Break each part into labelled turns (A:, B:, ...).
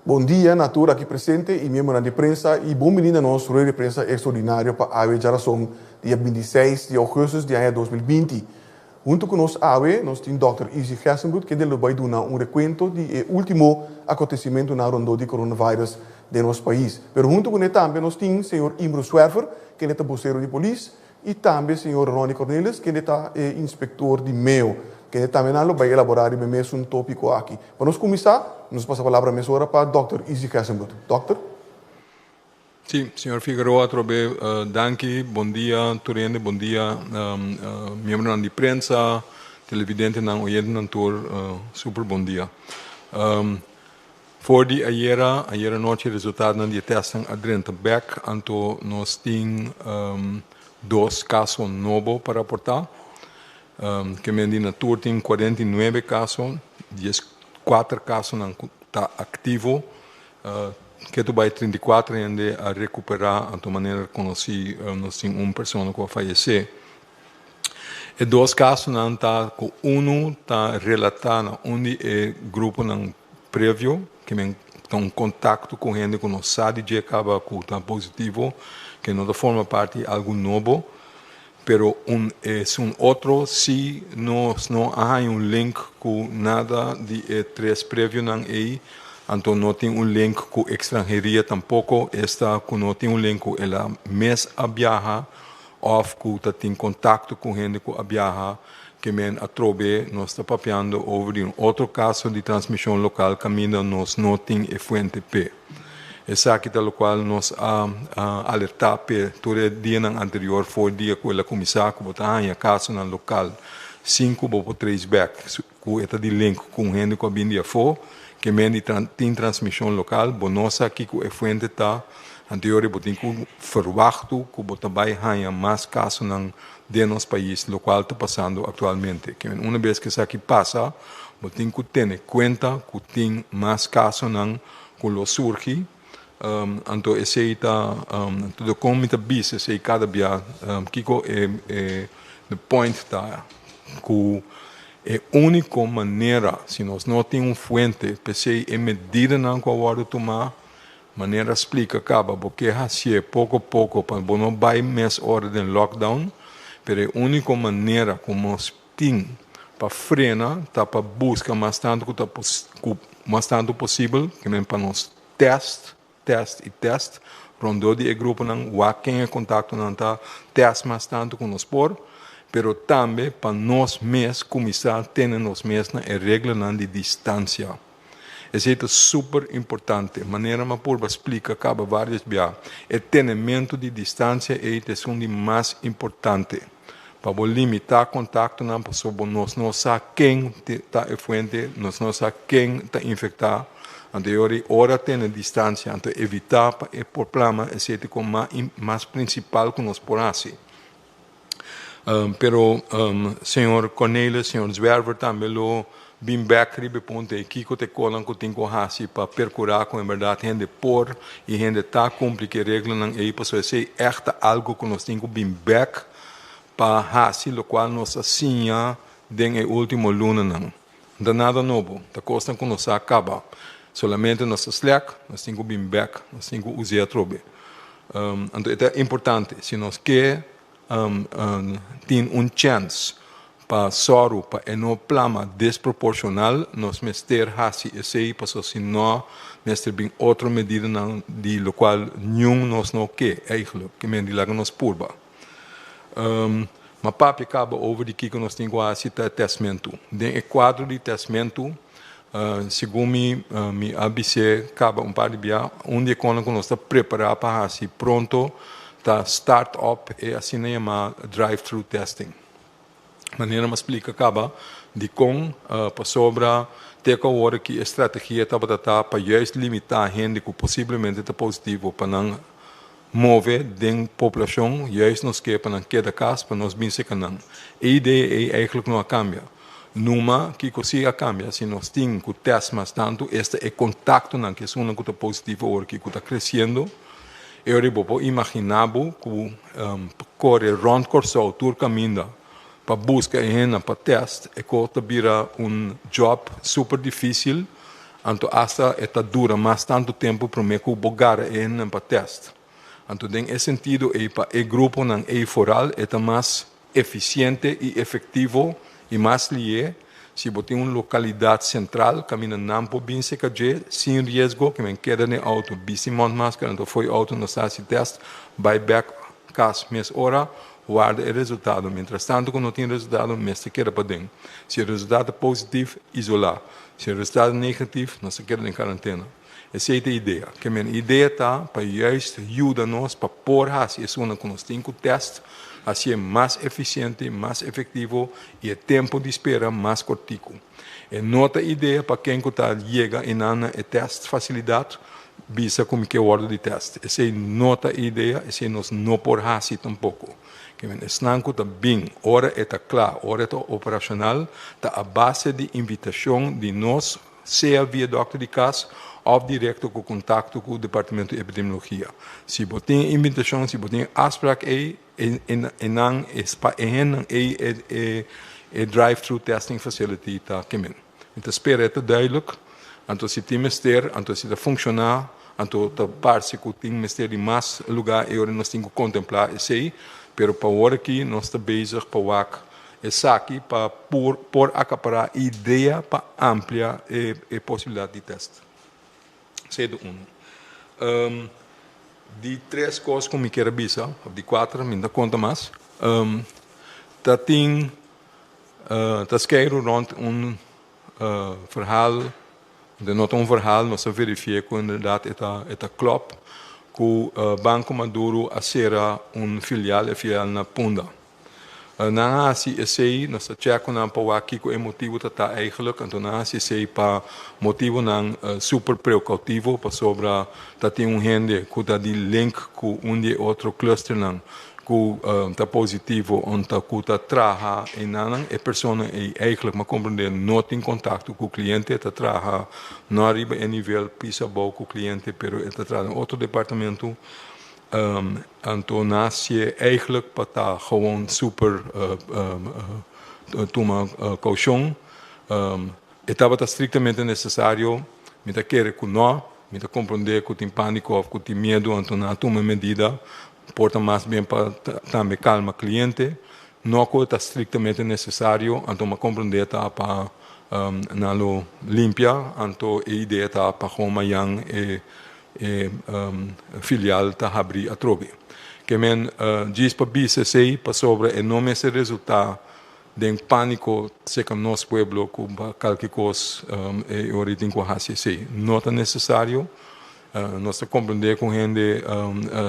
A: Bon dia na tur aki presente i miembronan di prensa i bon bini na nos rueda di prensa ekstraordinario pa awe djarason dia 26 di ougùstùs di aña 2020. Huntu ku nos awe nos tin dòkter Izzy Gerstenbluth kende lo bai duna un rekuento di e último akontesimentunan rondó di coronavirus den nos pais. Pero huntu kuné tambe nos tin señor Imro Zwerver kende ta bosero di polis i tambe señor Ronnie Cornelis kende ta e inspektor di meo kende tambe nan lo bai elaborá riba e mesun tópiko aki. Pa nos kuminsá, nos pasa palabra mesora pa dòkter Izzy Gerstenbluth. Dòkter.
B: Sí, señor Figueroa atrobe danki. Bon dia tur hende, bon dia miembronan di prensa, televidentenan, oyentenan tur, super bon dia. For di ayera, ayera nochi resultadonan di e testnan a drenta bek, anto nos tin dos kaso nobo pa raportá. Ke men di na tur tin 49 kaso, 14 kasonan ku ta aktivo. Ketu bai 34 hende a rekuperá, anto manera konosí nos tin un persona ku a fayesé. E dos kasonan ta ku unu ta relatá na un di e gruponan previo, ke men ta un kontakto ku hende ku no sa di dje kaba ku ta positivo, ke no ta forma parti di algu nobo. Pero un esun otro si nos no a haña un link ku nada di e tres previonan ei, anto no tin un link ku ekstranheria tampoko, esta ku no tin un link ku el a mes a biaha òf ku ta tin kontakto ku hende ku a biaha, ke men atrobe nos ta papiando over di un otro kaso di transmishon lokal kaminda nos no tin e fuente p'e. Esaki ta lokual nos a alertá p'e tur e dianan anterior for dia ku el a kuminsá ku bo ta haña kasonan lokal sin ku bo por trace back ku e ta di link ku un hende ku a bin di afó ke men di tin transmishon lokal. Bo no sa kiko e fuente ta, anterior bo tin ku ferwachtu ku bo ta bai haña mas kasonan den nos pais lokual ta pasando aktualmente. Ke men una bes ku esaki pasa bo tin ku tene kuenta ku tin mas kasonan ku lo surgi, anto esei ta, anto dikon mi ta bisa esei kada bia, kiko e e the point ta ku e úniko manera si nos no tin un fuente p'esei e medidanan ku a wòrdu tumá manera splika kaba bo ke hasié poko poko pa bo no bai mes ora den lockdown pero e úniko manera ku nos tin pa frena ta pa buska mas tantu ku ta ku mas tantu posibel ke men pa nos tèst, tèst i tèst rondó di e gruponan, wak ken e kontaktonan ta, tèst mas tantu ku nos por, pero tambe pa nos mes kuminsá tene nos mes na e reglanan di distansia. Esei ta super importante. Manera mi a purba splika kaba vários bia, e tenementu di distansia ei ta esun di mas importante. Pa bo limitá kontaktonan pasobra bo nos no sa ken ta e fuente, nos no sa ken ta infektá. Anto e ora ei ora tene distansia, anto evitá pa e por plama esei ta kon mas prinsipal ku nos por hasi. Pero señor Cornelis, señor Zwerver tambe lo bin bek riba e punto ei, kiko ta e konan ku tin ku hasi pa perkurá ku en bèrdat hende por i hende ta kumpli ku e reglanan ei, pasobra esei ègt ta algu ku nos tin ku bin bek pa hasi lokual nos a siña den e último lunanan. No ta nada nobo, ta kosnan ku nos sa kaba. Solamente nos ta slèk, nos tin ku bin bèk, nos tin ku us'é atrobe. Anto e ta importante, si nos ke tin un chèns pa sòru pa e no plama desproporshonal, nos mester hasi esei, pasobra si no mester bin otro medidanan di lokual niun nos no ke eigentlik, ke men di laga nos purba. Ma papia kaba over di kiko nos tin ku hasi ta tèstmentu. Den e kuadro di tèstmentu, segun mi, mi a bis'é kaba un par di bia, un di e konan ku nos ta prepará pa hasi pronto ta start up e asina yamá drive-thru testing. Manera mi a splika kaba dikon, pasobra te ku awor aki e strategia tabata ta pa juist limitá hende ku posiblemente ta positivo pa nan move den poblashon, juist nos ke pa nan keda kas pa nos bin seka nan. E idea ei eigenlijk no a kambia. Numa kiko si a kambia, si nos tin ku tèst mas tantu, esta e kontaktonan ku esunnan ku ta positivo awor aki ku ta kresiendo, e ora bo por imaginá bo ku kore rònt Kòrsou tur kaminda pa buska e hendenan pa tèst, e kos ta bira un jòb super difísil. Anto asta e ta dura mas tantu tempu promé ku bo gara e hendenan pa tèst. Anto den e sentido ei pa e gruponan ei foral e ta mas efisiente i efektivo i mas lié si bo tin un lokalidat sentral kaminda nan por bin seka dje sin riesgo ke men keda den outo bisti mondmasker anto fo'i outo nos ta hasi tèst bai bèk kas mes ora warda e resultado mientrastanto ku no tin resultado mester keda paden si e resultado ta positif isolá si e resultado ta negatif nos ta keda den karantena. Esei ta e idea. Ke men idea ta pa juist yuda nos pa por hasi esunnan ku nos tin ku tèst, hasié mas efisiente, mas efektivo i e tempu di spera mas kortiku. E no ta idea pa ken ku ta yega einan na e tèst fasilidat bisa ku mi ke wòrdu di tèst. Esei no ta e idea, esei nos no por hasi tampoko. Ke men esnan ku ta bin ora e ta kla, ora e ta operashonal, ta a base di invitashon di nos sea via dòkter di kas òf direkto ku kontakto ku Departamento di Epidemiologia. Si bo tin e invitashon, si bo tin e afsprak ei, e nan e pa e hendenan ei e e drive-thru testing facility ta kemen. Mi ta spera e ta duidelijk. Anto si tin mester, anto si ta funshoná, anto ta parse ku tin mester di mas lugá e ora nos tin ku kontemplá esei. Pero pa awor aki nos ta bezig pa wak Esaki pa por por acapará idea pa amplia e e posibilidad di test. Esei ta uno. Di tres cos cu mi kier a bisa, of di cuater, mi no ta conta mas, ta tin ta skeiru rond un verhaal, de no ta un verhaal, nos a verifié cu inderdaad e ta e ta klop, cu Banco Maduro a cera un filial, e filial na Punda. Nan a hasi esei, nos ta chèk ku nan pa wak kiko e motibu ta ta eigelijk, anto nan a hasi esei pa motibunan super preokoutivo, pasobra ta tin un hende ku ta di link ku un di e otro clusternan ku ta positivo ònta ku ta traha einanan. E persona ei eigelijk, mi a komprendé, no tin kontakto ku kliente, e ta traha no ariba e nivel pis abou ku kliente, pero e ta traha den otro departamento. Anto na hacié eigenlijk pa ta gewoon super tuma caucion. E tabata strictamente necesario? Mi ta kere cu no. Mi ta comprende cu tin panico of cu tin miedo, anto nan a tuma e medida. Por ta mas bien pa tambe calma cliente. No cu e ta strictamente necesario, anto mi a comprende ta pa nan lo limpia, anto e idea ta pa gewoon mayan e E filial ta habrí atrobe. Ke men djis pa bisa esei pasobra e no mester resultá den pániko serka nos pueblo ku pa kalke kos e ora tin ku hasi esei. No ta nesesario. Nos ta komprendé ku hende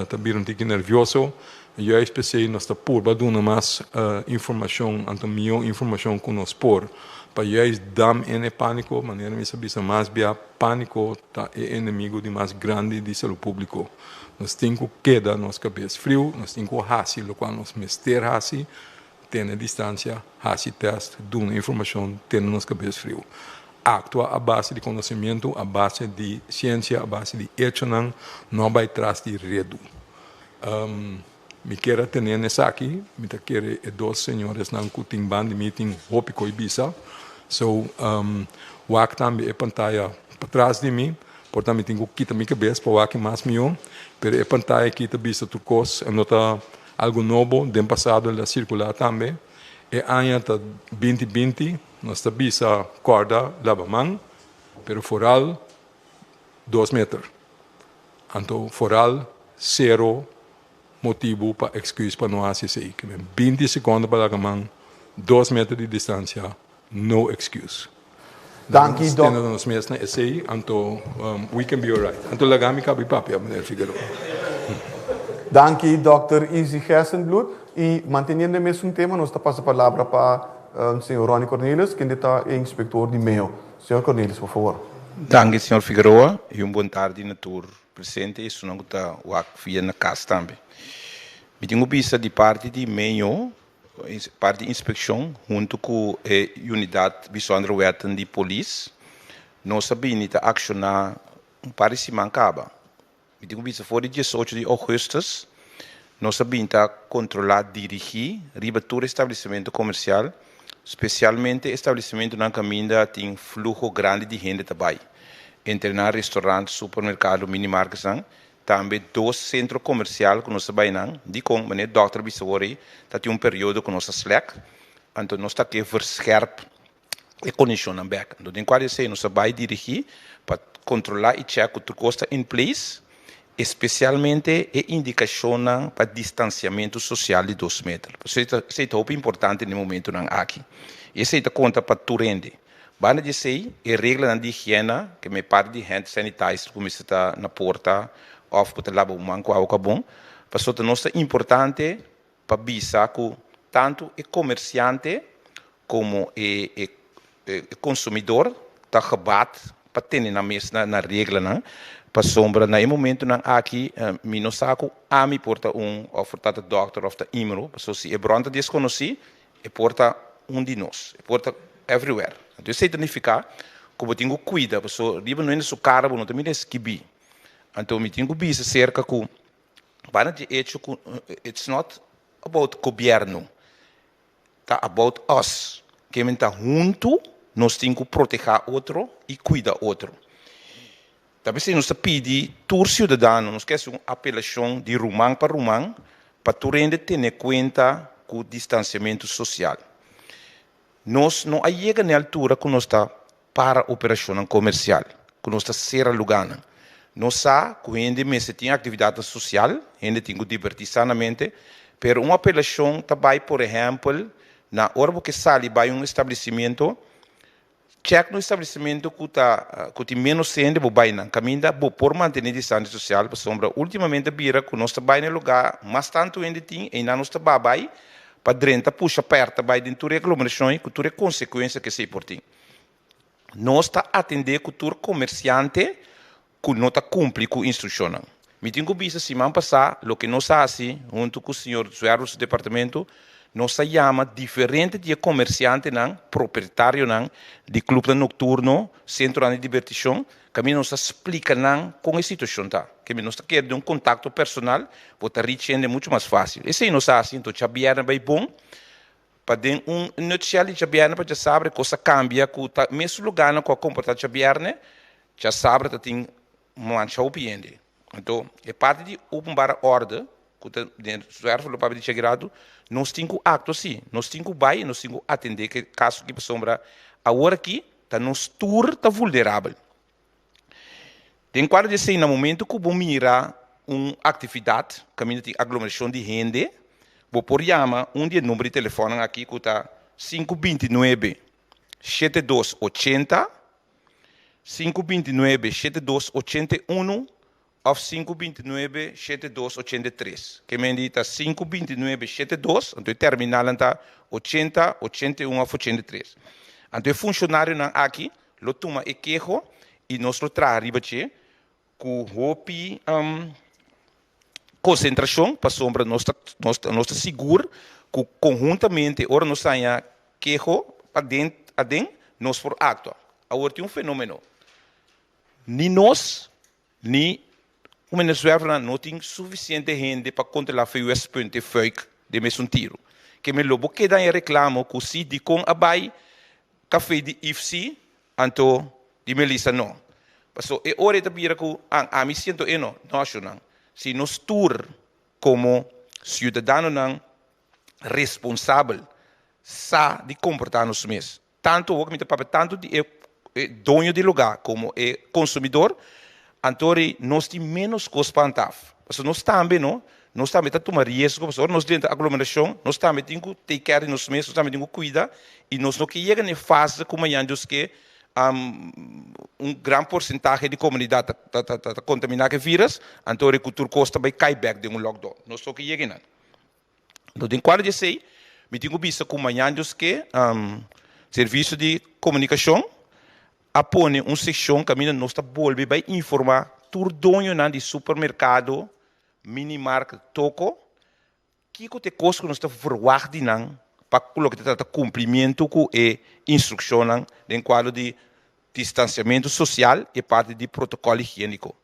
B: ta bira un tiki nervioso. Juist p'esei nos ta purba duna mas informashon, anto mihó informashon ku nos por pa juist dam en e pániko. Manera mi sa bisa mas bia. Pániko ta e enemigu di mas grandi di salú públiko. Nos tin ku keda nos kabes friu, nos tin ku hasi lokual nos mester hasi, tene distansia, hasi tèst, duna informashon, tene nos kabes friu. Aktua a base di konosementu, a base di siensia, a base di echonan, no bai tras di redu. Mi kier a tene n'esaki, mi ta kere e dos señoresnan ku tin ban di mi tin hopi ko'i bisa. So, wak tambe e pantaya patras di mi, por ta mi tin ku kita mi kabes pa wak e mas mihó, pero e pantaya aki ta bisa tur kos, e no ta algu nobo, den pasado el a sirkulá tambe. E aña ta 2020, nos ta bisa kòrda laba man, pero foral dos meter. Anto foral sero motibu pa excuse pa no hasi esei. Ke men 20 sekondo pa laga man, dos meter di distansia, no excuse.
A: Danki
B: Nos tene nos mes na esei, anto we can be alright. Anto laga mi kabi papia, meneer Figueroa.
A: Danki Dòkter Izzy Gerstenbluth. I manteniendo e mesun tema nos ta pasa palabra pa señor Ronnie Cornelius kende ta e inspector di meo. Señor Cornelius, por favor.
C: Danki señor Figueroa i un bon tardi na tur presente i esunnan ku ta wak via na kas tambe. Mi tin ku bisa di parti di meyo, parti di inspekshon huntu ku e unidat Bijzondere Wetten di polis, nos a bini ta akshoná un par di siman kaba. Mi tin ku bisa for di 18 di ougùstùs nos a bin ta kontrolá dirigí riba tur establesimentu komersial, spesialmente establesimentunan kaminda tin fluho grandi di hende ta bai. Entre nan restaurant, supermerkado, minimarketsnan, tambe dos sentro komersial ku nos ta bai nan. Dikon? Manera dòkter a bisa wor ei, ta tin un periodo ku nos ta slèk, anto nos ta ke verscherp e kondishonnan bèk. Anto den kuadro di esei nos ta bai dirigí pa kontrolá i chèk ku tur kos ta in place, espesialmente e indikashonnan pa distansiamentu sosial di dos meter. Pasobra esei ta hopi importante den e momentunan aki. I esei ta konta pa tur hende. Banda di esei, e reglanan di higiena, ke me parti di hand sanitizer ku mester ta na porta òf ku ta laba bo man ku awa kabon, pasobra nos ta importante pa bisa ku tantu e komersiante komo e e konsumidor ta gebaat pa tene nan mes na reglanan, pasobra na e momentunan aki mi no sa ku ami por ta un òf por ta ta dòkter òf ta Imro, pasobra si e bron ta deskonosí E por ta un di nos. E por ta everywhere. Anto esei ta nifiká ku bo tin ku kuida pasobra riba no hende su kara bo no ta mira e skibí. Anto mi tin ku bisa serka ku banda di echo ku it's not about gobièrnu, ta about us. Ke men ta huntu nos tin ku protehá otro i kuida otro. Ta p'esei nos ta pidi tur siudadano, nos ke hasi un apelashon di ruman pa ruman pa tur hende tene kuenta ku distansiamentu sosial. Nos no a yega n'e altura ku nos ta para operashonnan komersial, ku nos ta sera lugánan. Nos sa ku hende mester tin aktividatnan sosial, hende tin ku dibertí sanamente, pero un apelashon ta bai por ehèmpel na ora bo ke sali bai un establesimentu, Chèk un establesimentu ku ta ku tin ménos hende bo bai nan kaminda bo por mantené distansia sosial pasobra últimamente a bira ku nos ta bai na e lugá mas tantu hende tin einan nos ta ba bai pa drenta pusha pèrta bai den tur e aglomerashon ei ku tur e konsekuensia ku esei por tin. Nos ta atendé ku tur komersiante ku no ta kumpli ku instrukshonnan. Mi tin ku bisa siman pasá loke nos a hasi huntu ku señor Zwerver su departamento, nos a yama diferente di e komersiantenan, proprietarionan di klupnan nokturno, sentronan di dibertishon, kaminda nos a splika nan kon e situashon ta. Kende nos ta kere den un kontakto personal, bo ta reach hende muchu mas fásil. Esei nos a hasi, anto djabièrnè bai bon, pa den un nutshell di djabièrnè pa djasabra e kos a kambia ku ta mesun lugánan ku a komportá djabièrnè, Djasabra ta tin mancha hopi hende. Anto e parti di openbare orde ku ta den zwerver lo papia di Chagiradu, nos tin ku aktua si, nos tin ku bai i nos tin ku atendé ke kaso aki pasobra awor aki ta nos tur ta vulnerabel. Den kuadro di esei na momento ku bo mira un aktividat kaminda tin aglomerashon di hende, bo por yama un di e number di telefònnan aki ku ta sinku 29 72 80, 529 72 81 òf 529 72 83. Ke men di ta 529 72, anto e terminalnan ta 80, 81 òf 83. Anto e funshonarionan aki lo tuma e keho i nos lo traha riba dje ku hopi konsentrashon pasobra nos ta nos ta nos ta sigur ku konhuntamente ora nos haña keho paden aden nos por aktua. Awor tin un fenomeno, ni nos ni ku meneer Zwervernan no tin sufisiente hende pa kontrolá VUS punt e fuik den mesun tiru. Ke men lo bo keda haña reklamo ku si dikon a bai kafé di IFC Anto di Melissa no. Paso e ora e ta bira ku an ami siento e no. No ashonan. Si nos tur komo siudadanonan responsabel sa di komportá nos mes, tantu awor ku mi ta papia tantu di e doño di lugá komo e konsumidor, anto ri nos tin ménos kos pa antaf. Pasobra nos tambe no, nos tambe ta tuma riesgo, pasobra ora nos drenta aglomerashon, nos tambe tin ku take care di nos mes, nos tambe tin ku kuida, i nos no ke yega na e fase ku mañan Dios ke un gran porsentahe di komunidat ta ta ta kontaminá ku e vírus, anto ora ku tur kos ta bai kai bèk den un lockdown. Nos no ke yega einan. Anto den kuadro di esei, mi tin ku bisa ku mañan Dios ke, Servisio di Komunikashon a pone un sekshon kaminda nos ta bolbe bai informá tur doñonan di supermerkado, minimarkt, toko, kiko ta e kos ku nos ta verwagt di nan pa ku loke ta trata kumplimiento ku e instrukshonnan den kuadro di distansiamentu sosial i parti di protokòl higiéniko.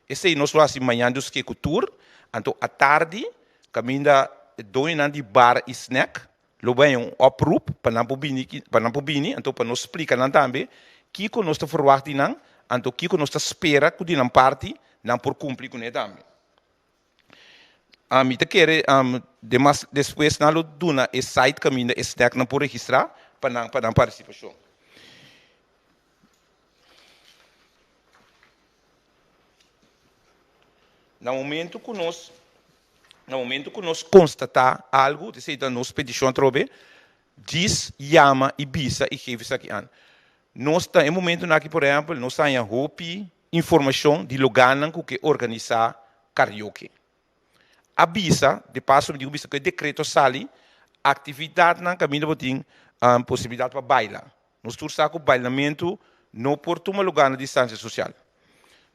C: Esei nos lo hasi mañan dus ke ku tur, anto atardi kaminda doñonan di bar i snèk lo bai un oproep pa nan por bini pa nan por bini, anto pa nos splika nan tambe kiko nos ta ferwagt di nan. Anto kiko nos ta spera ku di nan parti nan por kumpli kuné tambe. Mi ta kere demas despues nan lo duna e site kaminda e snacknan por registrá pa nan pa nan partisipashon. Na momento ku nos na momento ku nos konstatá algu, esei ta nos petishon atrobe, djis yama i bisa i geef esaki an. Nos ta e momentunan aki por ehèmpel nos haña hopi informashon di lugánan ku ke organisá karaoke. A bisa, de paso mi tin ku bisa ku e dekreto a sali, aktividatnan kaminda bo tin posibilidat pa baila. Nos tur sa ku bailamentu no por tuma lugá na distansia sosial.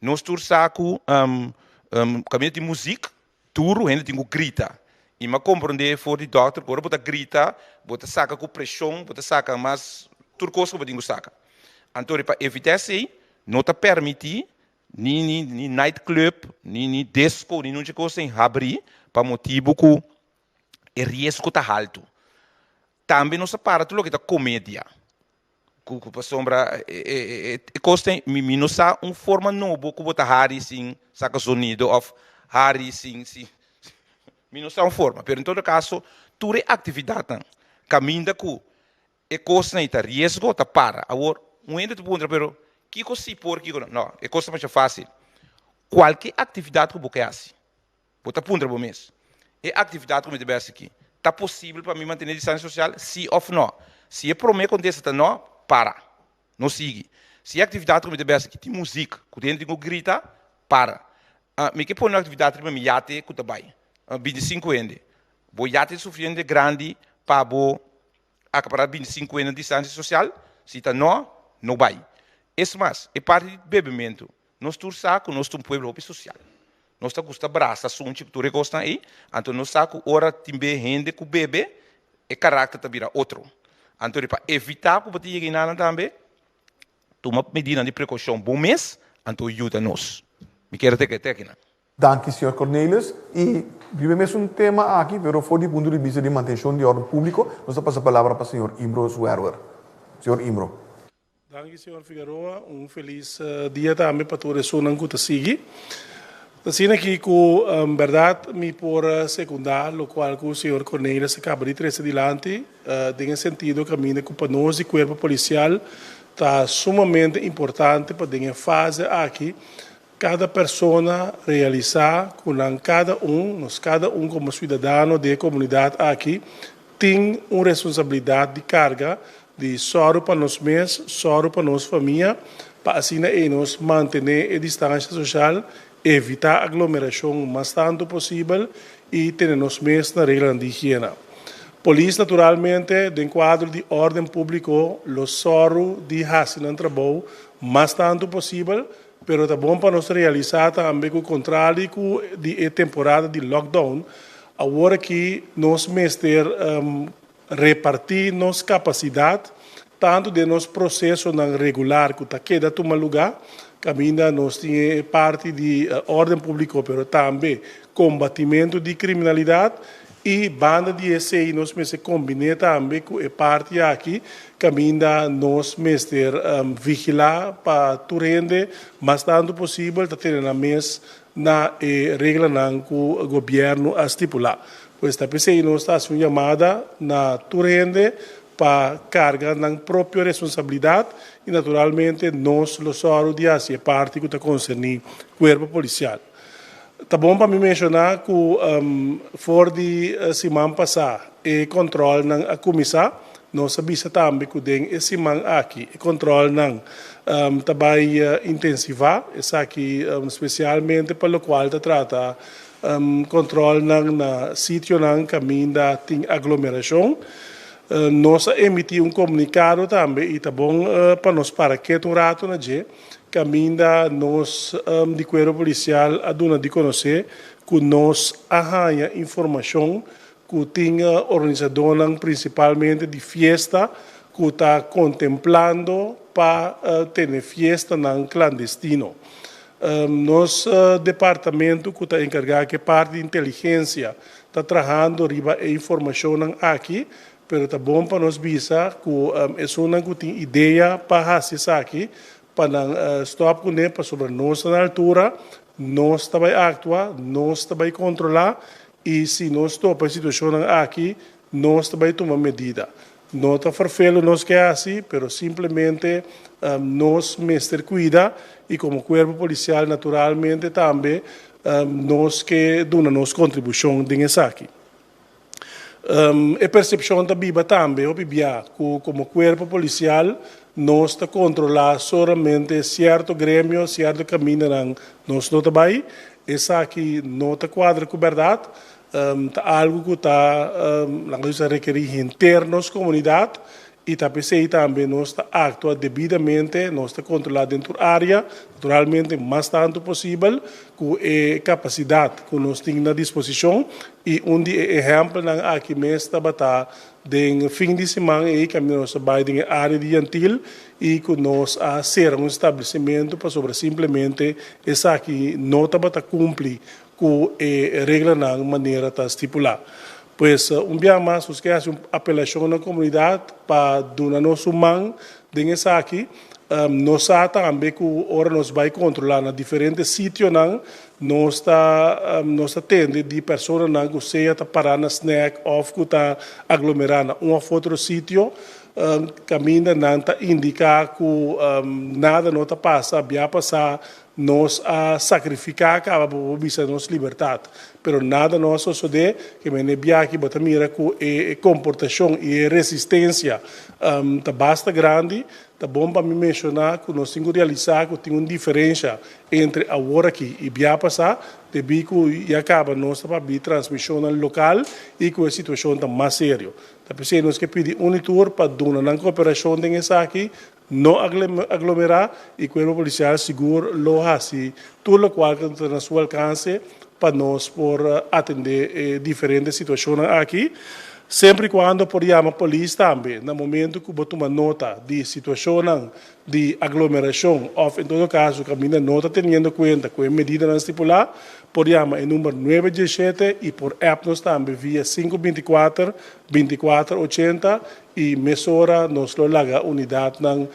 C: Nos tur sa ku kaminda tin muzik, duru hende tin ku grita. I mi a komprondé for di dòkter ku ora bo ta grita, bo ta saka ku preshon, bo ta saka mas tur kos ku bo tin ku saka. Anto pa evitá esei, no ta permití ni ni ni nightclub, ni ni disco, ni nunchi kos sin habrí pa motibu ku e riesgo ta haltu. Tambe nos a para tur loke ta komedia, ku ku pasobra e e e e kos ta mi mi no sa un forma nobo ku bo ta hari sin saka zonido òf hari sin sin mi no sa un forma, pero en todo kaso tur e aktividatnan kaminda ku e kosnan ei ta riesgo ta para. Awor un hende ta puntra pero kiko si por kiko no? No, e kos ta masha fásil. Kualke aktividat ku bo ke hasi Bo ta puntra bo mes, E aktividat ku mi ta bai hasi aki, ta posibel pa mi mantené distansia sosial? Sí òf nò? Si e promé kontesta ta nò, para. No sigui. Si e aktividat ku mi ta bai hasi aki tin muzik ku hende tin ku grita, para. Mi ke pone un aktividat riba mi yate ku ta bai 25 hende. Bo yate ta sufisiente grandi pa bo akapará 25 hende na distansia sosial? Si ta nò, no bai. Es mas, e parti di bebementu, Nos tur sa ku nos ta un pueblo hopi sosial. Nos ta gusta brasa, sunchi ku tur e kosnan ei. Anto nos sa ku ora tin be hende ku bebe, e karakter ta bira otro. Anto pa evitá ku bo ta yega enanan tambe, tuma medidanan di prekoushon bo mes, anto yuda nos. Mi kier a teka e tekinan.
A: Danki señor Cornelis. Y riba e mesun tema aki, pero for di punto di bista di mantencion di orden publico, nos ta pasa palabra pa señor Imbro Zwerwer. Señor Imbro.
D: Danki señor Figueroa, un felis dia tambe pa tur esunnan ku ta sigui. Ta asina aki ku bèrdat mi por sekundá lokual ku señor Cornelis a kaba di trese dilanti den e sentido kaminda ku pa nos di kuerpo polisial ta sumamente importante pa den e fase aki kada persona realisá ku nan kada un, nos kada un komo siudadano di e komunidat aki tin un responsabilidat di karga di sòru pa nos mes, sòru pa nos famia, pa asina ei nos mantené e distansha soshal, evitá aglomerashon mas tantu posibel i tene nos mes na reglanan di higiena. Polis naturalmente den kuadro di órden públiko lo sòru di hasi nan trabou mas tantu posibel, Pero ta bon pa nos realisá tambe ku kontrali ku di e temporada di lockdown, awor aki nos mester repartí nos kapasidat tantu den nos prosesonan regular ku ta keda tuma lugá, kaminda nos tin e parti di órden públiko pero tambe kombatimentu di kriminalidat I banda di esei nos mester kombiné tambe ku e parti aki kaminda nos mester vigilá pa tur hende mas tantu posibel ta tene nan mes na e reglanan ku gobièrnu a stipulá. Pues ta p'esei nos ta hasi un yamada na tur hende pa karga nan propio responsabilidat i naturalmente nos lo sòru di hasi e parti ku ta konserní kuerpo polisial. Ta bon pa mi menshoná ku for di siman pasá e kòntròlnan a kuminsá. Nos a bisa tambe ku den e siman aki e kòntròlnan ta bai intensivá, esaki spesialmente pa lokual ta trata kòntròlnan na sitionan kaminda tin aglomerashon. Nos a emití un komunikado tambe i ta bon pa nos para ketu un ratu na dje. Kaminda nos di Kuerpo Polisial a duna di konosé ku nos a haña informashon ku tin organisadónan prinsipalmente di fiesta ku ta kontemplando pa tene fiestanan klandestino. Nos departamentu ku ta enkargá ku e parti di inteligensia ta trahando riba e informashonnan aki, Pero ta bon pa nos bisa ku esunnan ku tin idea pa hasi esaki, Pa nan stòp kuné pasobra nos ta na altura, nos ta bai aktua, nos ta bai kontrolá i si nos topa e situashonnan aki nos ta bai tuma medida. No ta ferfelu nos ke hasi pero simplemente nos mester kuida i komo kuerpo polisial naturalmente tambe nos ke duna nos kontribushon den esaki. E persepshon ta biba tambe hopi bia ku komo kuerpo polisial nos ta kontrolá solamente sierto gremio, sierto kamindanan nos no ta bai. Esaki no ta kuadra ku bèrdat. Ta algu ku ta, laga nos bisa, rekerí henter nos komunidat I ta p'esei tambe nos ta aktua debidamente, nos ta kontrolá den tur área, naturalmente mas tantu posibel ku e kapasidat ku nos tin na disposishon. I un di e ehèmpelnan aki mes tabata den fin di siman ei kaminda nos a bai den e área di Yantil i ku nos a sera un establesimentu pasobra simplemente esaki no tabata kumpli ku e reglanan manera ta stipulá. Pues, un bia mas nos ke hasi un apelashon na komunidat pa duna nos un man den esaki. Nos sa tambe ku ora nos bai kontrolá na diferente sitionan, nos ta nos ta tende di personanan ku sea ta pará na snèk òf ku ta aglomerá na un òf otro sitio, kaminda nan ta indiká ku nada no ta pasa, bia pasá Nos a sakrifiká kaba pa por bisa nos libertat, pero nada no a sosodé, ke mene biaha bo ta mira ku e komportashon i e resistensia ta basta grandi. Ta bon pa mi menshoná ku nos tin ku realisá ku tin un diferensha entre awor aki i biaha pasá, debí ku ya kaba nos ta papia di transmishonnan lokal i ku e situashon ta mas serio. Ta p'esei nos ke pidi Unitur pa duna nan koperashon den esaki. No aglomerá i Kuerpo Polisial sigur lo hasi tur lokual ku ta na su alkanse pa nos por atendé e diferente situashonnan aki. Semper i kuando por yama polis tambe na momentu ku bo tuma nota di situashonnan di aglomerashon òf en todo kaso kaminda no ta teniendo kuenta ku e medidanan stipulá, por yama e number nuebe diesshete i por app nos tambe via sinku 24 24 80 I mesora nos lo laga unidatnan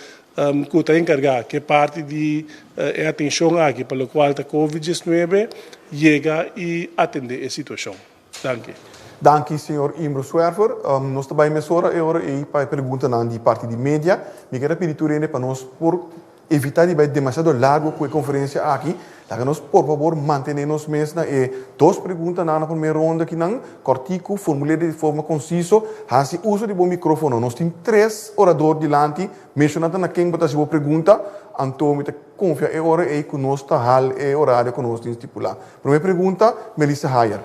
D: ku ta enkargá ku e parti di e atenshon aki pa lokual ta Covid 19 yega i atendé e situashon. Danki.
A: Danki señor Imbro Zwerver. Nos ta bai mesora e ora ei pa e preguntanan di parti di media. Mi kier a pidi tur hende pa nos por Evitá di bai demasiado largu ku e konferensia aki. Laga nos por fabor mantené nos mes na e dos preguntanan na promé ronda akinan, kòrtiku, formul'é di forma konsiso, hasi uso di bo mikrófono. Nos tin tres orador dilanti, menshoná ta na ken bo ta hasi bo pregunta, anto mi ta konfia e ora ei ku nos ta hal e orario ku nos tin stipulá. Promé pregunta, Melissa Hayer.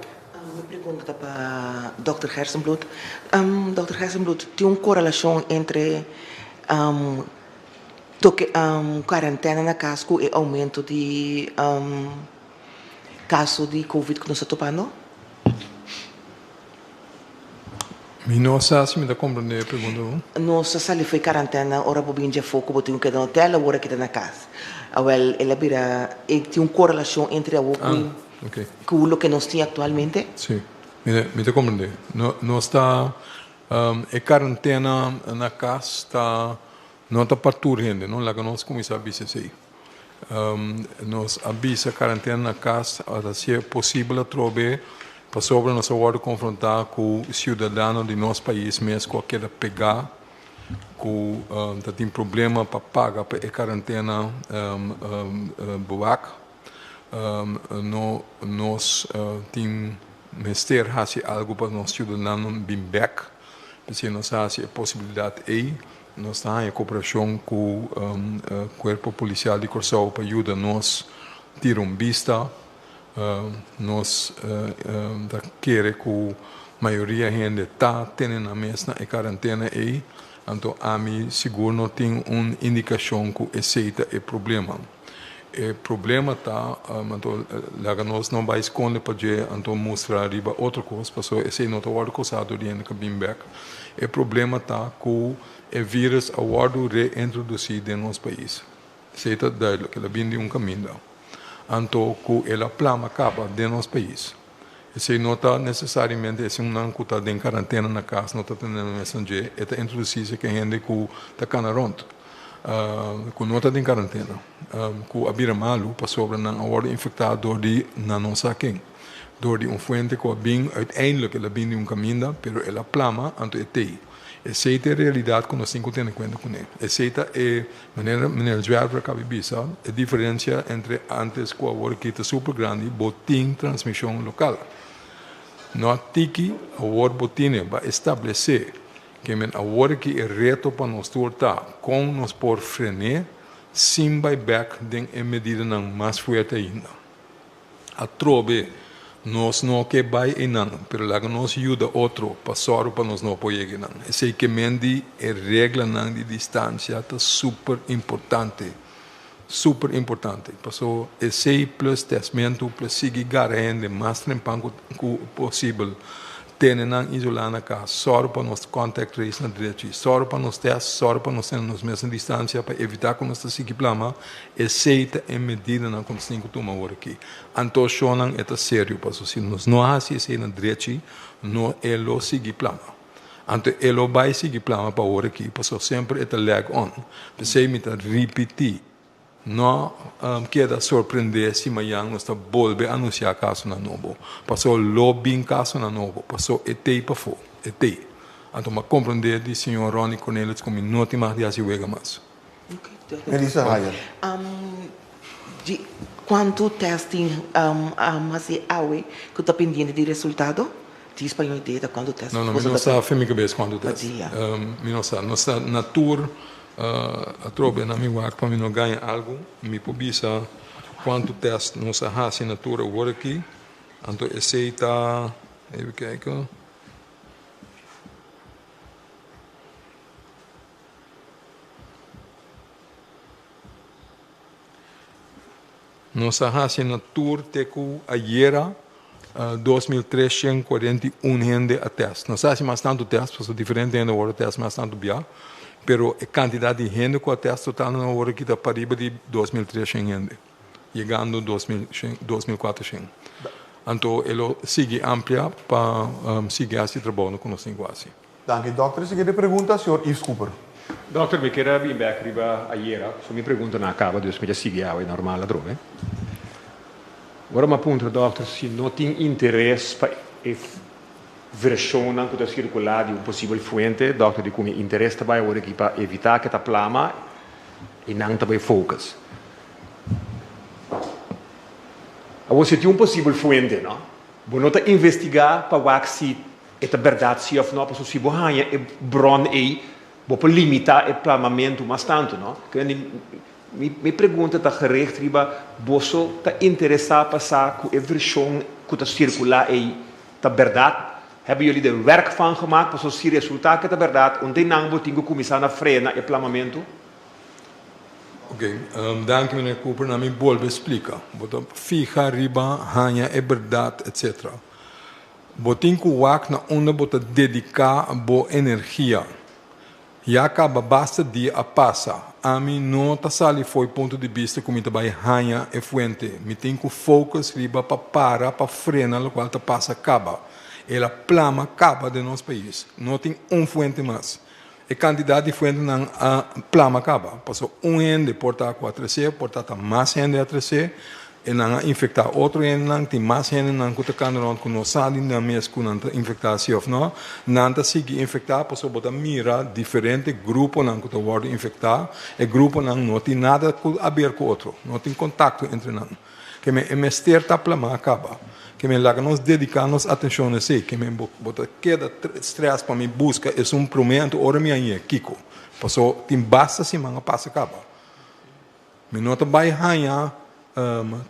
E: Mi pregunta ta pa dòkter Gerstenbluth. Dòkter Gerstenbluth, tin un korelashon entre Toke cuarentena na cas cu e aumento di caso di covid cu nos ta topando?
B: Mi no sa si mi ta comprende e pregunta bon.
E: Nos a sali fo'i cuarentena ora bo bin djafó cu bo tin cu keda na hotel awor a keda na cas. Awel el a bira e tin un corelacion entre awor cu cu loke nos tin actualmente?
B: Si, mi ta comprende. Nos ta E karentena na kas ta no ta pa tur hende, no? Laga nos kuminsá bisa esei. Nos a bisa karentena na kas a ta hasié posibel atrobe pasobra nos a wòrdu konfrontá ku siudadano di nos pais mes ku a keda pegá ku ta tin problema pa paga pa e karentena bewak. No nos tin mester hasi algu pa nos siudadanonan bin bèk. P'esei nos a hasi e posibilidat ei. Nos ta haña koperashon ku Kuerpo Polisial di Kòrsou pa yuda nos tira un bista. Nos ta kere ku mayoria hende ta tene nan mes na e karantena ei. Anto ami sigur no tin un indikashon ku esei ta e problema. E problema ta, anto laga nos no bai skonde pa dje anto mustra riba otro kos, pasobra esei no ta wòrdu kosá dor di hende ku bin bèk. E problema ta ku e vírus a wòrdu reintrodusí den nos pais. Esei ta duidelijk, el a bin di un kaminda. Anto ku el a plama kaba den nos pais. Esei no ta nesesariamente esunnan ku ta den karantena na kas no ta tene nan mes nan dje, e ta introdusí seke hende ku ta kana rònt. Ku no ta den karantena, ku a bira malu pasobra nan a wòrdu infektá dor di nan no sa ken, dor di un fuente ku a bin, uiteindelik el a bin di un kaminda, pero el a plama, anto e tei. Esei ta e realidat ku nos tin ku tene kuenta kuné. Esei ta e, manera meneer Zwerver a kabi bisa, e diferensia entre ántes ku awor aki ta super grandi, bo tin transmishon lokal. No a tiki, awor bo tine, bo a establesé. Ke men awor aki e reto pa nos tur ta kon nos por fren'é sin bai bèk den e medidanan mas fuerte ainda. Atrobe nos no ke bai einan, pero laga nos yuda otro pa sòru pa nos no por yega einan. Esei ke men di e reglanan di distansia ta super importante, super importante. Paso esei plus tèstmentu plus sigui gara hende mas trempan ku posibel, tene nan isolá na kas, sòru pa nos contact trace na drechi, sòru pa nos tèst, sòru pa nos tene nos mes na distansia pa evitá ku nos ta sigui plama, esei ta e medidanan ku nos tin ku tuma awor aki. Anto shonnan e ta serio paso si nos no hasi esei na drechi no e lo sigui plama. Anto e lo bai sigui plama pa awor aki paso semper e ta lag on. P'esei mi ta ripití. No keda sorprendé si mañan nos ta bolbe anunsiá kasonan nobo. Paso lo bin kasonan nobo, paso e t'ei pafó, e t'ei. Anto m'a komprendé di señor Ronnie Cornelits ku mi no tin mag di hasi wega mas.
A: Melissa Hayer.
E: Di kuantu tèst tin hasi awe ku ta pendiente di resultado? Di spañol idea ta kuantu tèst.
B: No, no, mi no sa fe mi kabes kuantu tèst. Mi no sa. Nos ta na tur atrobe na mi wak pa mi no gaña algu. Mi por bisa kuantu tèst nos a hasi na tur awor aki. Anto esei ta, even kijken. Nos a hasi na tur te ku ayera 2341 hende a tèst. Nos a hasi mas tantu tèst pasobra diferente hende a wòrdu tèst mas tantu bia, pero e kantidat di hende ku a tèst total nan a wòrdu kita pariba di 2300 hende, yegando 2400. Anto e lo sigui amplia pa sigui hasi e trabounan ku nos tin ku hasi.
A: Danki dòkter. E siguiente pregunta señor Yves Cooper.
F: Dòkter mi kier a bin bek riba ayera so mi pregunta na kaba dus mi ta sigui awe normal atrobe. Ora mi a puntra dòkter si no tin interes pa e vershonnan ku ta sirkulá di un posibel fuente dòkter di ku mi interes ta bai awor aki pa evitá ke ta plama i nan ta bai focus. Awor si tin un posibel fuente no bo no ta investigá pa wak si E ta bèrdat si òf nò? Pasobra si bo haña e bron ei, bo por limitá e plamamentu mas tantu, no? Mi mi pregunta ta gericht riba boso ta interesá pa sa ku e vershon ku ta sirkulá ei ta bèrdat? Hebben jullie der werk van gemaakt? Pasobra si resultá ku e ta bèrdat, un den nan bo tin ku kuminsá na frena e plamamentu?
B: Ok, danki meneer Cooper. Na mi bolbe splika. Bo ta fiha riba haña e bèrdat, etcetera. Bo tin ku wak na unda bo ta dediká bo energia. Ya kaba basta dia a pasa. Ami no ta sali fo'i punto di bista ku mi ta bai haña e fuente. Mi tin ku focus riba pa para pa frena lokual ta pasa kaba. El a plama kaba den nos pais. No tin un fuente mas. E kantidat di fuentenan a plama kaba. Pasobra un hende por ta ku a tresé, por ta ta mas hende a tresé, e nan a infektá otro hendenan, tin mas hendenan ku ta kanda rònt ku no sa di nan mes ku nan ta infektá si òf nò. Nan ta sigui infektá pasobra bo ta mira diferente gruponan ku ta wòrdu infektá. E gruponan no tin nada ku aber ku otro, no tin kontakto entre nan. Ke men e mester ta plamá kaba. Ke men laga nos dediká nos atenshon na esei. Ke men bo bo ta keda strès pa mi buska esun promé anto ora mi a ñe kiko. Paso tin basta siman a pasa kaba. Mi no ta bai haña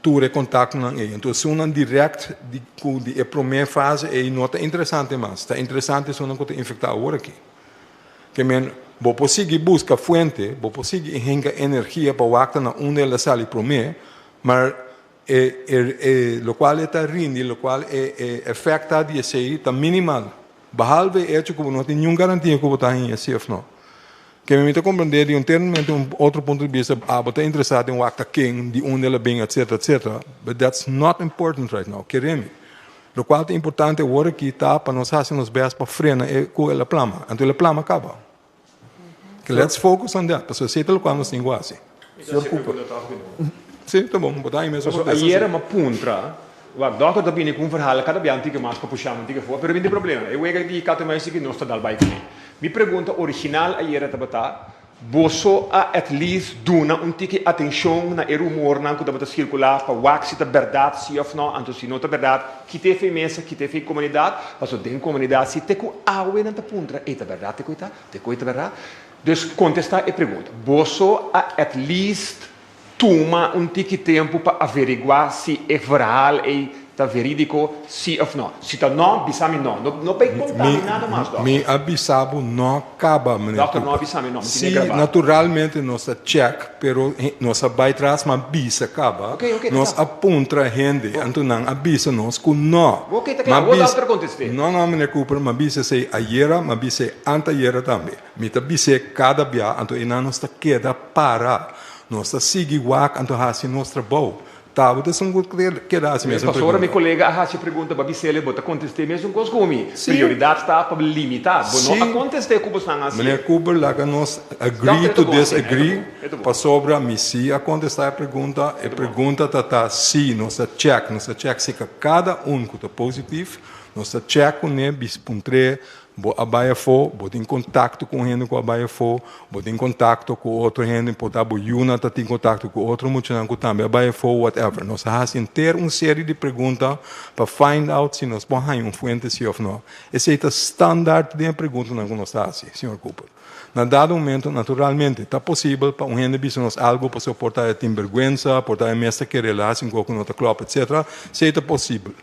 B: tur e kontaktonan ei. Anto esunnan dirèkt di ku di e promé fase ei no ta interesante mas. Ta interesante esunnan ku ta infektá awor aki. Ke men, bo por sigui buska fuente, bo por sigui hinka energia pa wak ta na unda el a sali promé, maar e e e lokual e ta rindi, lokual e e efèkt ta di esei ta minimal. Behalve e echo ku bo no tin niun garantia ku bo ta haña si òf no. Ke men mi ta komprendé di un termente un otro punto di bista, abo ta interesá den wak ta ken, di unda el a bin, etcetera, etcetera, but that's not important right now, kere mi. Lokual ta importante awor aki ta pa nos hasi nos bèst pa frena e ku el a plama. Anto el a plama kaba. Let's focus on that, pasobra esei ta lokual nos tin ku hasi.
A: Señor Cooper.
B: Sí, ta bon, bo ta ahí mesun
F: Pasobra
B: kontesta,
F: ayera
B: sí.
F: mi a puntra, wak, dòkter ta bini ku un verhaal kada bia un tiki mas pa pusha mi un tiki for, pero mi tin problema. E wega di kat en muis aki nos ta dal bai kuné. Mi pregunta original ayera tabata, Boso a at least duna un tiki atencion na e rumornan cu tabata circula pa wak si ta berdad si of no, anto si no ta berdad kita e fei mesa, kita e fei comunidad, paso den comunidad si te cu awe nan ta puntra ey ta berdad te cu e ta, te cu e ta berdad? Dus contesta e pregunta, boso a at least Tuma un tiki tempu pa averiguá si e verhaal ei ta verídiko, sí òf nò. Si ta nò, bisa mi nò. No, no bai konta mi nada mas, dòkter.
B: Mi a bisa bo nò kaba, meneer
F: Dòkter, no a
B: Cooper.
F: bisa mi nò, mi tene
B: Sí,
F: grabá.
B: naturalmente nos a chèk, pero nos a bai tras, ma bisa kaba.
F: Oké, oké, ta
B: Nos
F: kla.
B: a puntra hende,
F: Bo.
B: anto nan a bisa nos ku nò.
F: Oké, ta
B: Ma
F: kla. Bo
B: bisa,
F: dòkter kontest'é.
B: No, no, meneer Cooper, m'a bisa esei ayera, m'a bisa esei antayera tambe. Mi ta bis'é kada bia, anto einan nos ta keda para. Nos ta sigui wak anto hasi nos trabou. Tabata esun ku keda hasi mesun
F: Pasobra mi
B: pregunta.
F: kolega a hasi e pregunta, bo a bis'el, bo ta kontest'é mesun kos ku mi.
B: Sí.
F: Prioridat ta pa limitá. Bo no a
B: Sí.
F: kontest'é ku bosnan a hasié.
B: Meneer Cooper, laga nos agree
F: Dòkter, e
B: to
F: ta bon asina, e ta
B: disagree,
F: bon, e ta bon.
B: pasobra mi sí a kontestá e pregunta.
F: E
B: E
F: ta bon.
B: pregunta ta ta sí, nos ta chèk, nos ta chèk si ka kada un ku ta positif, nos ta chèk kuné, bis puntr'é, Bo a bai afó, bo tin kontakto ku un hende ku a bai afó, bo tin kontakto ku otro hende, por ta bo yunan ta tin kontakto ku otro muchanan ku tambe a bai afó, whatever. Nos a hasi henter un serie di pregunta pa find out si nos por haña un fuente si òf no. Esei ta standaard den e preguntanan ku nos ta hasi, señor Cooper. Na dado momento, naturalmente, ta posibel pa un hende bisa nos algu pasobra por ta e tin bergwensa, por ta e mes ta kere el a hasi un kos ku no ta klòp, etcetera. Esei ta posibel.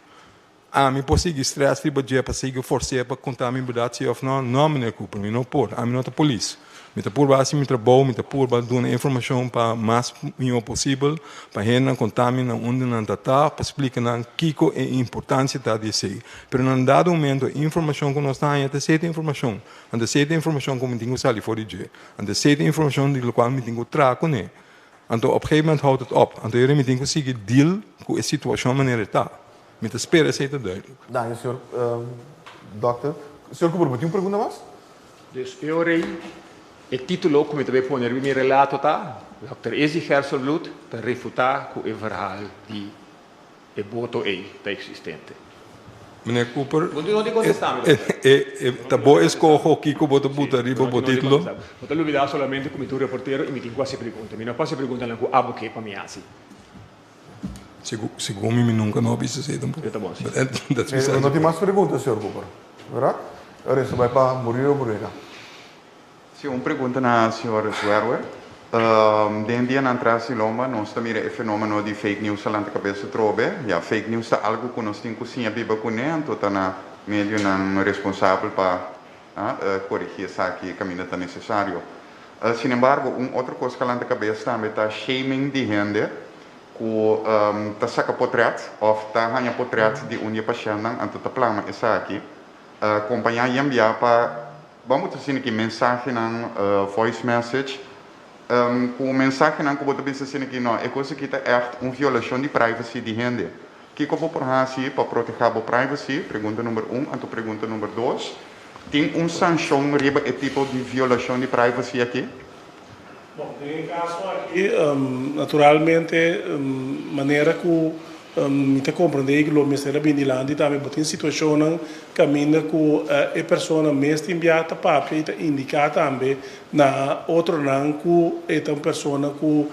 B: Ami por sigui stress riba dje pa sigui fors'é pa konta mi bèrdat si òf nò? Nò, meneer Cooper, mi no por. Ami no ta polis. Mi ta purba hasi mi trabou, mi ta purba duna informashon pa mas mihó posibel pa hendenan konta mi na unda nan ta ta, pa splika nan kiko e importansia ta di esei. Pero na un dado momento e informashon ku nos ta haña ta esei ta informashon. Anto esei ta informashon ku mi tin ku sali for di dje. Anto esei ta informashon di lokual mi tin ku traha kuné. Anto op gegeven moment houdt het op. Anto yere mi tin ku sigui deal ku e situashon manera e ta. Mi ta spera esei ta duidelijk.
A: Danki señor Dokter. Señor Cooper, bo tin un pregunta mas?
F: Dus e ora ei, e título ku mi ta bai pone riba mi relato ta, Dòkter Izzy Gerstenbluth ta refutá ku e verhaal di e boto ei ta eksistente.
B: Meneer Cooper,
F: Bo no tin kontestá mi, dòkter.
B: ta bo eskoho kiko bo ta buta riba bo título?
F: Bo ta lubidá solamente ku mi ta un reportero i mi tin ku hasi pregunta. Mi no por hasi preguntanan ku abo ke pa mi hasi.
B: Segun mi, mi nunka no a bisa esei tampoco.
F: Yo ta bon, si.
B: That's besides
A: No tin mas pregunta, señor Cooper, verdad? Ora eso bai pa Murilo Burega.
G: Si, un pregunta na señor Zwerwer. Den dianan tras di lomba nos ta mira e fenomeno di fake news a lanta kabes atrobe. Ya, fake news ta algu ku nos tin ku siña biba kuné, anto ta na medionan responsabel pa korigí esaki kaminda ta nesesario. Sin embargo, un otro kos ku a lanta kabes tambe ta shaming di hende ku ta saka potrèt òf ta haña potrèt di un di e pashèntnan anto ta plama esaki. Kompañá i enviá pa, ban bo ta asina ki mensahenan, voice message, ku mensahenan ku bo ta bisa asina ki no, e kos aki ta ègt un violashon di privacy di hende. Kiko bo por hasi pa protehá bo privacy? Pregunta number un. Anto pregunta number dos, tin un sanshon riba e tipo di violashon di privacy aki?
D: Bon, den e kaso aki, naturalmente, manera ku mi ta komprendé i lo mester a bini dilanti tambe, bo tin situashonnan kaminda ku e persona mes tin bia ta papia i ta indiká tambe na otronan ku e ta un persona ku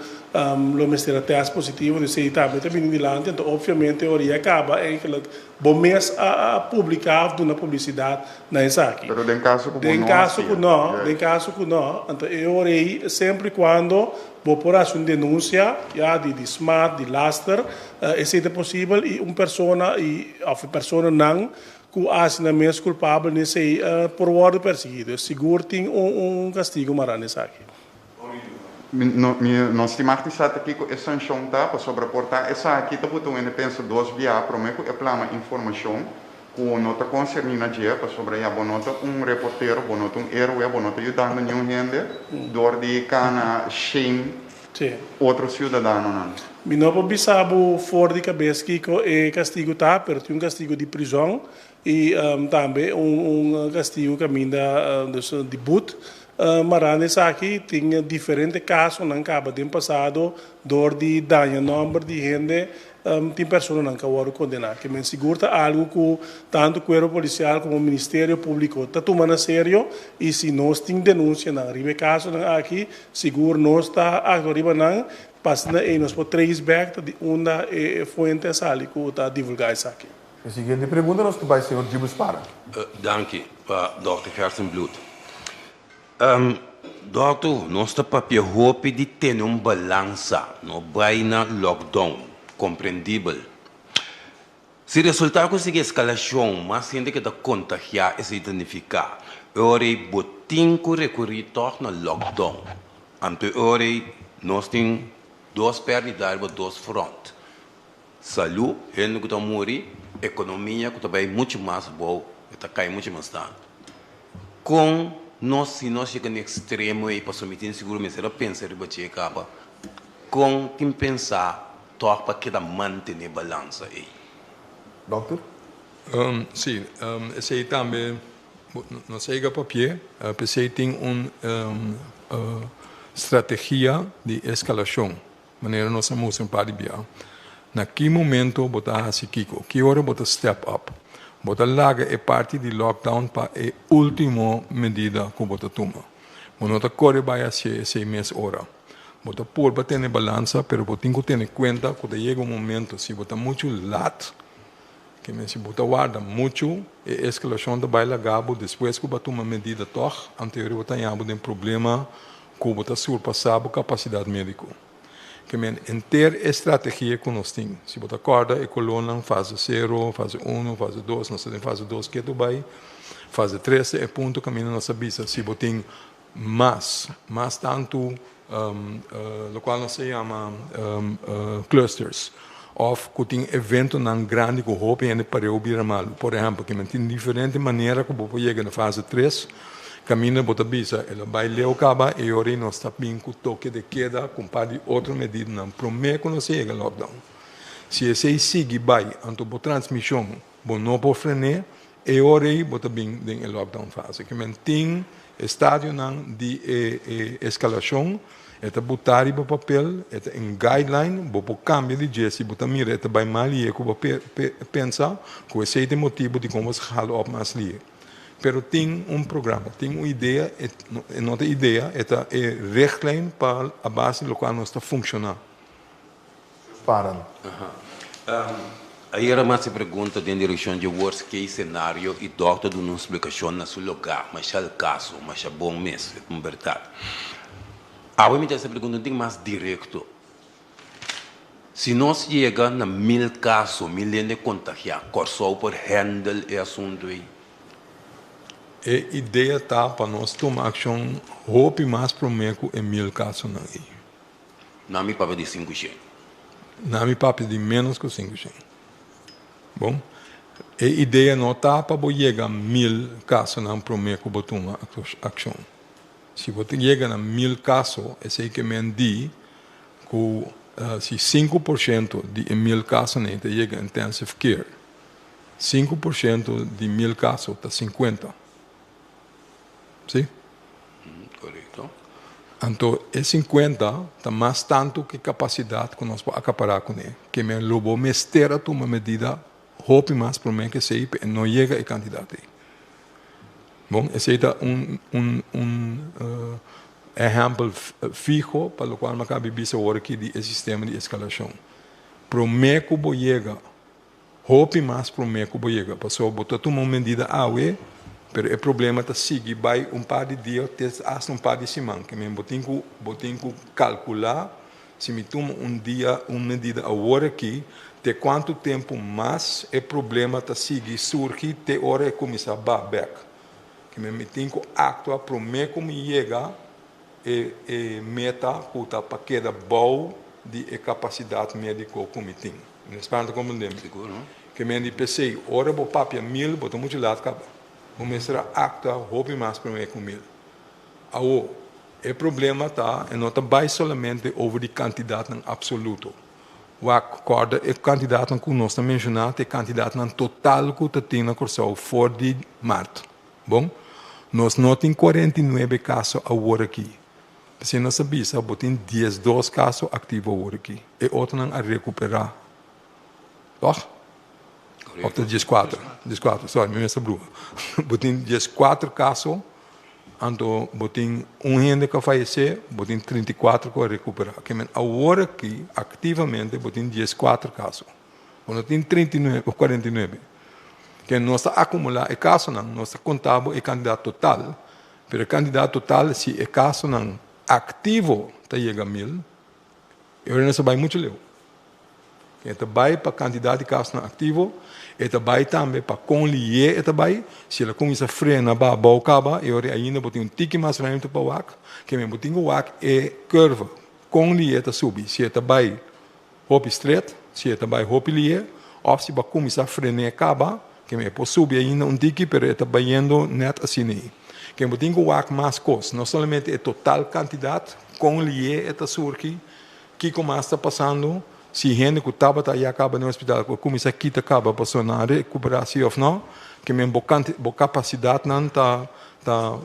D: lo mester a tèst positivo, dus ei tambe ta bini dilanti. Anto opviamente ora i a kaba eigenlijk bo mes a publiká òf duna publisidat na esaki.
G: Pero den kaso ku bo
D: Den
G: no
D: kaso ku
G: hasié.
D: no, den kaso ku no, anto e ora ei semper i kuando bo por hasi un denunsia ya di di smaad, di laster, esei ta posibel i un persona i òf e personanan ku a hasi nan mes kulpabel na esei por wòrdu persiguí. Dus sigur tin un kastigu mará na esaki.
G: Mi no mi no stima di sa ta kiko e sanshon ta, pasobra por ta esaki ta buta un hende pensa dos bia promé ku e plama informashon ku no ta konserní na dje, pasobra ya bo no ta un reportero, bo no ta un héroe, bo no ta yudando niun hende dor di kana shame otro siudadanonan.
D: Mi no por bisa bo for di kabes kiko e kastigu ta, pero tin un kastigu di prizòn i tambe un kastigu kaminda, dus di but. Mará na esaki tin diferente kasonan kaba den pasado dor di daña nòmber di hende tin personanan ku a wòrdu kondená. Ke men sigur ta algu ku tantu Kuerpo Polisial komo Ministerio Públiko ta tuma na serio i si nos tin denunsianan riba e kasonan aki sigur nos ta aktua riba nan pa asina ei nos por trace back ta di unda e fuente a sali ku ta divulgá esaki.
A: E siguiente pregunta nos ta bai señor Gilbert Spara.
C: Danki pa Dòkter Gerstenbluth. Dòkter, nos ta papia hopi di tene un balansa, no bai na lockdown, komprendibel. Si resultá ku sigui eskalashon, mas hende ke ta kontagiá, esei ta nifiká e ora ei bo tin ku rekurí tòg na lockdown. Anto e ora ei nos tin dos pèrdida riba dos frònt. Salú, hende ku ta muri, ekonomia ku ta bai muchu mas abou, e ta kai muchu mas tantu. Kon nos, si nos yega na ekstremo ei, pasobra mi tin sigur mester a pensa riba dje kaba, kon tin pensá tòg pa keda mantené balansa ei?
A: Dòkter?
B: Sí, esei tambe nos a yega papié, p'esei tin un strategia di eskalashon. Manera nos a mustra un par di bia, na ki momento bo ta hasi kiko, ki ora bo ta step up. Bo ta laga e parti di lockdown pa e ultimo medida ku bo ta tuma. Bo no ta kore bai hasié esei mes ora. Bo ta purba tene balansa, pero bo tin ku tene kuenta ku ta yega un momento si bo ta muchu lat, ke men si bo ta warda muchu, e eskalashon ta bai laga bo despues ku bo a tuma medida tòg, anto bo ta haña bo den problema ku bo ta surpasá bo kapasidat médiko. Ke men henter e strategia ku nos tin. Si bo ta kòrda e kolónan fase sero, fase unu, fase dos, nos ta den fase dos ketu bai. Fase tres ta e punto kaminda nos ta bisa si bo tin mas, mas tantu lokual nos ta yama clusters òf ku tin eventonan grandi ku hopi hende pareu bira malu. Por ehèmpel, ke men tin diferente manera ku bo por yega na fase tres. Kaminda bo ta bisa el a bai leu kaba e ora ei nos ta bin ku toke de keda ku un par di otro medidanan promé ku nos a yega lockdown. Si esei sigui bai anto bo transmishon bo no por frené e ora ei bo ta bin den e lockdown fase. Ke men tin e stadionan di e e eskalashon e ta butá riba papel e ta un guideline bo por kambia di dje si bo ta mira e ta bai mas lihe ku bo pensa ku esei ta e motibu dikon bo sa hala òp mas lihe. Pero tin un programa, tin un idea, e no ta idea, e ta e richtlijn pa a base di locual nos ta funciona.
A: Paran.
C: Ayera mi hasi pregunta den direccion dje worst case scenario y dokter duna un splicacion na su loga, masha al caso, masha bon mes, e ta un berdad. Awe mi ta hasi pregunta un tin mas directo. Si nos yega na mil kaso, mil hende kontagiá, Kòrsou por hèndel e asuntu ei?
B: E idea ta pa nos tuma akshon hopi mas promé ku e mil kasonan ei.
C: Na mi papia di sinkushen.
B: Na mi papia di ménos ku sinkushen. Bon, e idea no ta pa bo yega mil kasonan promé ku bo tuma akshon. Si bo ta yega na mil kaso, esei ke men di ku si 5% di e 1000 kasonan ta yega intensive care, 5% di 1000 kaso ta 50. Si?
C: Korekto.
B: Anto e 50 ta mas tantu ku e kapasidat ku nos por akapará kuné. Ke men lo bo mester a tuma medida hopi mas promé ku esei pa e no yega e kantidat ei. Bon, esei ta un un un ehèmpel fiho pa lokual mi a kaba di bisa awor aki di e sistema di eskalashon. Promé ku bo yega, hopi mas promé ku bo yega, pasobra bo ta tuma un medida awe, pero e problema ta sigui bai un par di dia te asta un par di siman. Ke men bo tin ku bo tin ku kalkulá Si mi tuma un dia un medida awor aki, te kuantu tempu mas e problema ta sigui surgi te ora e kuminsá ba bèk? Ke mi tin ku aktua promé ku mi yega e e meta ku ta pa keda bou di e kapasidat médiko ku mi tin. Mi ta spera ta komprendé mi. Ke men di p'esei, ora bo papia mil, bo ta muchu lat kaba. Bo mester a aktua hopi mas promé ku mil. Awo, e problema ta, e no ta bai solamente over di kantidatnan apsoluto. Wak, kòrda e kantidatnan ku nos ta menshoná ta e kantidatnan total ku ta tin na Kòrsou for di mart. Bon? Nos no tin 49 kaso awor aki. P'esei nos a bisa bo tin 12 kaso aktivo awor aki. E otronan a rekuperá. Tòg? Òf ta 14? 14, sòri, mi mes a bruha. Bo tin 14 kaso, anto bo tin un hende ku a fayesé, bo tin 34 ku a rekuperá. Ke men awor aki, aktivamente, bo tin 14 kaso. Bo no tin 39 òf 49. Ke nos ta akumulá e kasonan, nos ta konta bo e kantidat total, pero e kantidat total si e kasonan aktivo ta yega 1000, e ora nos a bai muchu leu. E ta bai pa kantidat di kasonan aktivo, e ta bai tambe pa kon lié e ta bai. Si el a kuminsá frena ba abou kaba, e ora ainda bo tin un tiki mas ruimte pa wak. Ke men bo tin ku wak e kurve, kon lié ta subi. Si e ta bai hopi stret, si e ta bai hopi lié, òf si bo a kuminsá fren'é kaba, ke men e por subi ainda un tiki, pero e ta bayendo nèt asina ei. Ke bo tin ku wak mas kos, no solamente e total kantidat, kon lié e ta surgi, Kiko mas ta pasando? Si hende ku tabata ya kaba den hospital ku a kuminsá kita kaba pasobra nan a rekuperá si òf nò, ke men bo kanti bo kapasidatnan ta ta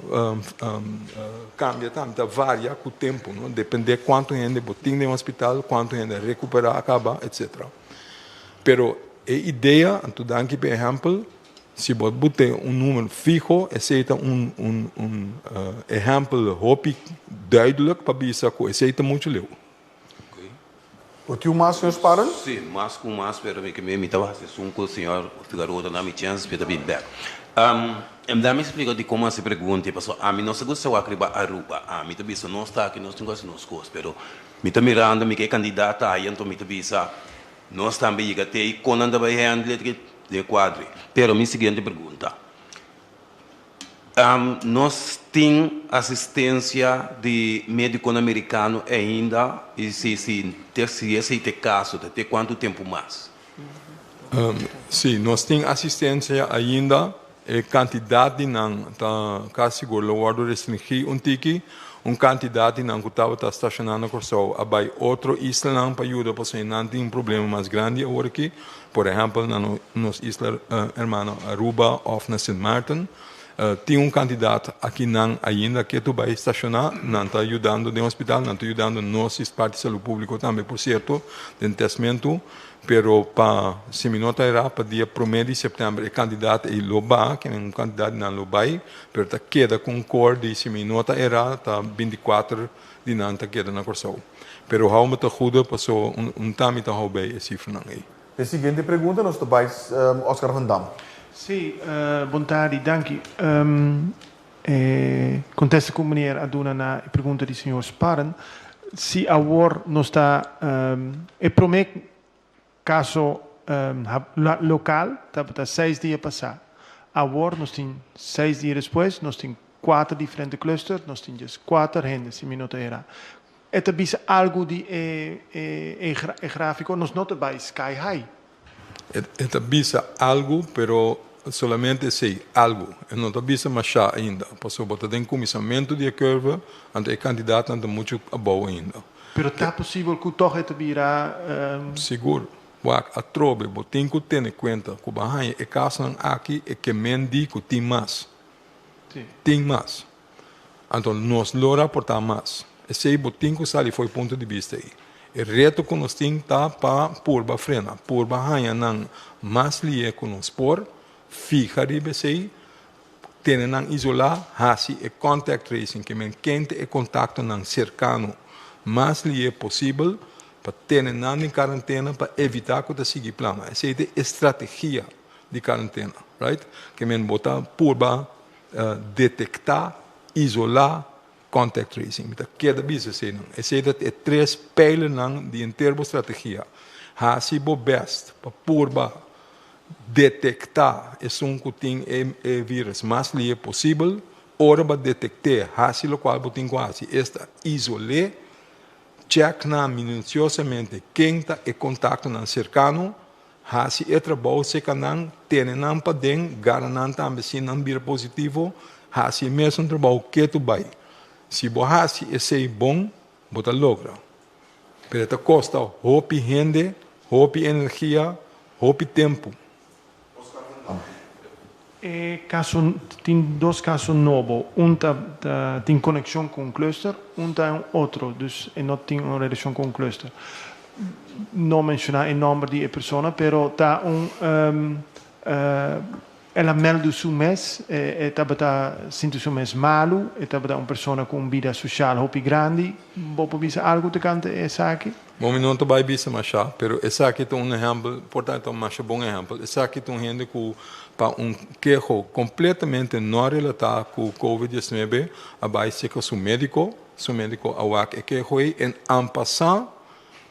B: kambia tambe, ta varia ku tempu, no? Dependé kuantu hende bo tin den hospital, kuantu hende a rekuperá a kaba, etsetera. Pero e idea, anto danki pa e ehèmpel, Si bo bute un numero fiho, esei ta un un un ehempel hopi duidelijk pa bisa ku esei ta muchu leu.
A: Bo tin un mas, señor Sparren?
H: Sí, mas ku mas, pero mi ke mi ta hasi esun ku señor Figaroa ta na mi chèns mi ta bin bèk. Dame splika dikon mi hasi pregunta, pasobra ami no sa gusta wak riba Aruba. Ami ta bisa nos ta aki, nos tin ku hasi nos kos, pero mi ta mirando mi ke e kandidata aya, anto mi ta bisa Nos tambe yega te ei kon nan ta bai handle e den kuadro ei. Pero mi siguiente pregunta, nos tin asistencia di mediconan mericano ainda y si si si esey ta e caso ta te cuanto tempo mas?
B: Si, nos tin asistencia ainda. E kantidat di nan ta kasi sigur lo wòrdu restringí un tiki. Un kantidat di nan ku tabata stashoná na Kòrsou a bai otro islanan pa yuda pasobra nan tin un problema mas grandi awor aki, por ehèmpel na nos isla hermano Aruba òf na Sint Maarten. Tin un kantidat akinan ainda ke tu bai stashoná. Nan ta yudando den hospital, nan ta yudando nos parti salú públiko tambe por sierto den tèstmentu. Pero pa, si mi no ta erá, pa dia promé di sèptèmber e kandidat ei lo ba, ke un kandidat di nan lo bai, pero ta keda ku un kor di, si mi no ta erá, ta 24 di nan ta keda na Kòrsou. Pero hou mi ta guda paso un ta mi ta hou bei e sifranan ei.
A: E siguiente pregunta nos ta bai Oscar van Dam.
D: Sí, bon tardi, danki. E kontesta ku meneer a duna na e pregunta di señor Sparren, si awor nos ta e promé kaso lokal tabata seis dia pasá, awor nos tin seis dia despues nos tin kuater diferente cluster, nos tin djes kuater hende si mi no ta erá. E ta bisa algu di e e gráfiko, nos no ta bai sky high.
B: E ta bisa algu, pero solamente esei, algu. E no ta bisa mashá ainda, pasobra bo ta den kuminsamentu di e kurve, anto e kantidatnan ta muchu abou ainda.
D: Pero ta posibel ku tòg e ta bira.
B: Sigur. Wak, atrobe bo tin ku tene kuenta ku bo a haña e kasonan aki e ke men di ku tin mas. Tin mas. Anto nos lo raportá mas. Esei bo tin ku sali for e punto di bista ei. E reto ku nos tin ta pa purba frena, purba haña nan mas lié ku nos por, fiha riba esei, tene nan isolá, hasi e contact tracing, ke men kente e kontaktonan serkano mas lié posibel pa tene nan den karantena pa evitá ku ta sigui plama. Esei ta e strategia di karantena, right? Ke men bo ta purba Detektá, isolá, contact tracing. Mi ta keda bisa eseinan. Esei ta e tres pijlernan di henter bo strategia. Hasi bo best pa purba detektá esun ku tin e virus mas lihe posibel. Ora bo a detekt'é, hasi lokual bo tin ku hasi, esta isol'é, chèk nan minusiosamente ken ta e kontaktonan serkano, Hasi e trabou seka nan, tene nan paden, gara nan tambe si nan bira positivo, hasi e mesun trabou ketu bai. Si bo hasi esei bon, bo ta logra. Pero e ta kosta hopi hende, hopi energia, hopi tempu.
I: E kaso tin dos kaso nobo, un ta tin konekshon ku un cluster, un ta un otro, dus e no tin un relashon ku un cluster. No menshoná e nòmber di e persona, pero ta un El a meldu su mes, e tabata sinti su mes malu, e tabata un persona ku un bida sosial hopi grandi. Bo por bisa algu tokante esaki?
B: Bon, mi no ta bai bisa mashá, pero esaki ta un ehèmpel, por ta ta un masha bon ehèmpel. Esaki ta un hende ku pa un keho kompletamente no relatá ku covid diesnuebe a bai seka su médiko, su médiko a wak e keho ei en en passant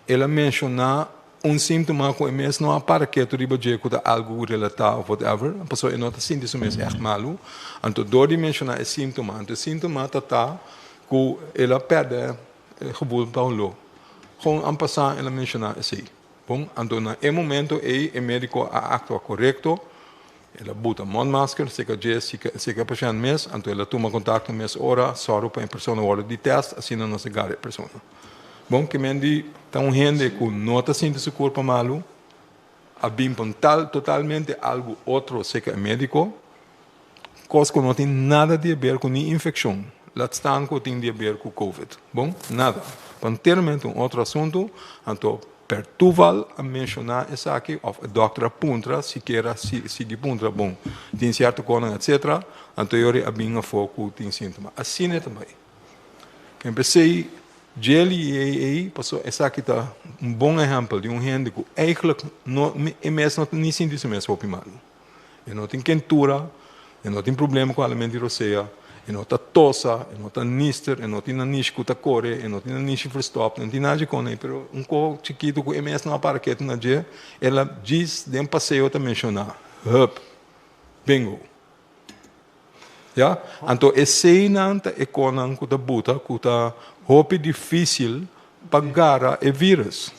B: el a menshoná Un síntoma ku e mes no a para ketu riba dje ku ta algu relatá òf whatever, pasobra e no ta sinti su mes ègt malu. Anto dor di menshoná e síntoma, anto e síntoma ta ta ku el a pèrdè e gevoel pa holó. Gewoon en passant el a menshoná esei. Bon, anto na e momento ei e médiko a aktua korekto, el a buta mondmasker seka dje, seka e pashènt mes, anto el a tuma kontakto mes ora, sòru pa e persona wòrdu di tèst, asina nos a gara e persona. Bon, ke men di ta un hende ku no ta sinti su kurpa malu, a bin pa un tal totalmente algu otro seka e médiko, kos ku no tin nada di haber ku ni infekshon, laat staan ku tin di haber ku covid. Bon, nada. Pa enteramente un otro asuntu, anto per toeval a menshoná esaki òf e dòkter a puntra sikiera sigui puntra, bon, tin sierto konan etcetera, anto yori a bin afó ku tin síntoma. Asina e ta bai. Ken p'esei Jelly i ei ei, pasobra esaki ta un bon ehèmpel di un hende ku eigentlik no e mes no ta ni sinti su mes hopi malu. E no tin kentura, e no tin problema ku halamentu di rosea, e no ta tosa, e no ta nister, e no tin nanishi ku ta kore, e no tin nanishi verstòp, e no tin nada dje kon ei, pero un koho chikitu ku e mes no a para ketu na dje, el a djis den paseo ta menshoná, Hup, bingo. Ya? Anto eseinan ta e konan ku ta buta ku ta hopi difísil pa gara e vírus.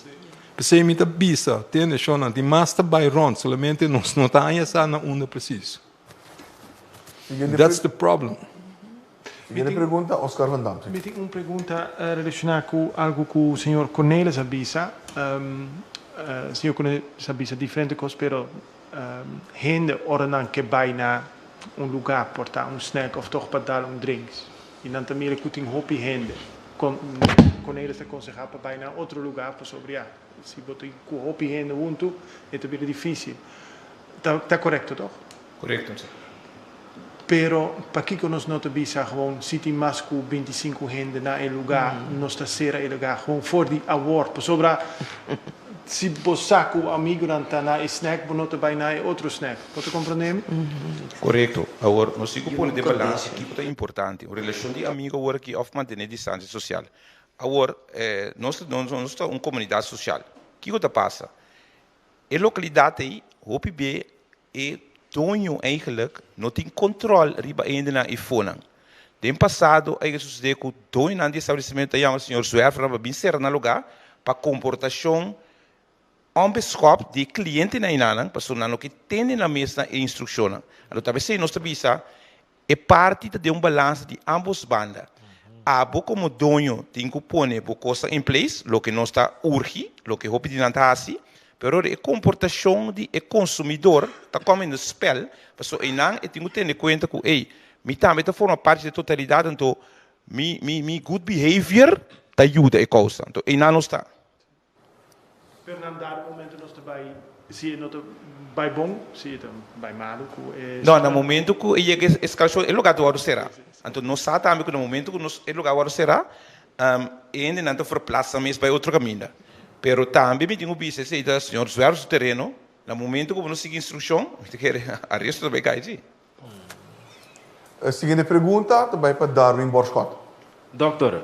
B: P'esei mi ta bisa, tende shonnan, tin mas ta bai rònt, solamente nos no ta haña sa na unda presis. That's the problem.
A: Siguiente pregunta, Oscar van Dam.
I: Mi tin un pregunta relashoná ku algu ku señor Cornelis a bisa. Señor Cornelis a bisa diferente kos, pero Hende ora nan ke bai na un lugá por ta un snack of tog pa dal un drinks i nan ta mira ku tin hopi hende. Cornelis ta konsehá pa bai na otro lugá pasobra ya si bo ta ku hopi hende huntu e ta bira difísil. Ta korekto tog?
C: Korekto si.
I: Pero pakiko nos no ta bisa gewoon si tin mas ku bintisinku hende na e lugá nos ta sera e lugá gewoon for di awor pasobra si bo sa ku bo amigunan ta na e snack bo no ta bai na e otro snack. Bo ta komprendé mi?
C: Korekto. Awor nos tin ku pone den balansa kiko ta importante, un relashon di amigu awor aki òf mantené distansia sosial. Awor nos nos ta un komunidat sosial. Kiko ta pasa? E lokalidat ei hopi be e doño eigenlijk no tin control riba e hendenan ei fonan. Den pasado a yega sucede cu doñonan di establecimento ta yama señor Zwerver pa bin cera nan lugar pa comportacion onbeschopt di e clientenan einanan pasobra nan no ke tende nan mes na e instruccionnan. Anto ta besey nos ta bisa E parti ta den un balansa di ambos banda. Abo komo doño tin ku pone bo kosnan in place, loke nos ta urgi, loke hopi di nan ta hasi, pero e komportashon di e konsumidor ta kòm in de spèl, pasobra einan e tin ku tene kuenta ku, ey, mi tambe ta forma parti di e totalidat, anto mi mi mi good behavior ta yuda e kousa. Anto einan nos ta.
I: Pero na un dado momento nos ta bai, si e no ta bai bon, si e ta bai malu ku e.
C: No, na momento ku e yega e eskalashon e lugar ta wòrdu será. Anto nos sa tambe ku na momento ku nos e lugar wòrdu será, e hendenan ta verplasa mes bai otro kaminda. Pero tambe mi tin ku bisa esei ta señor Zwerf su tereno, na momento ku bo no sigui instrukshon, mi ta kere aresto ta bai kai si.
A: E siguiente pregunta ta bai pa Darwin Borschot.
J: Dokter,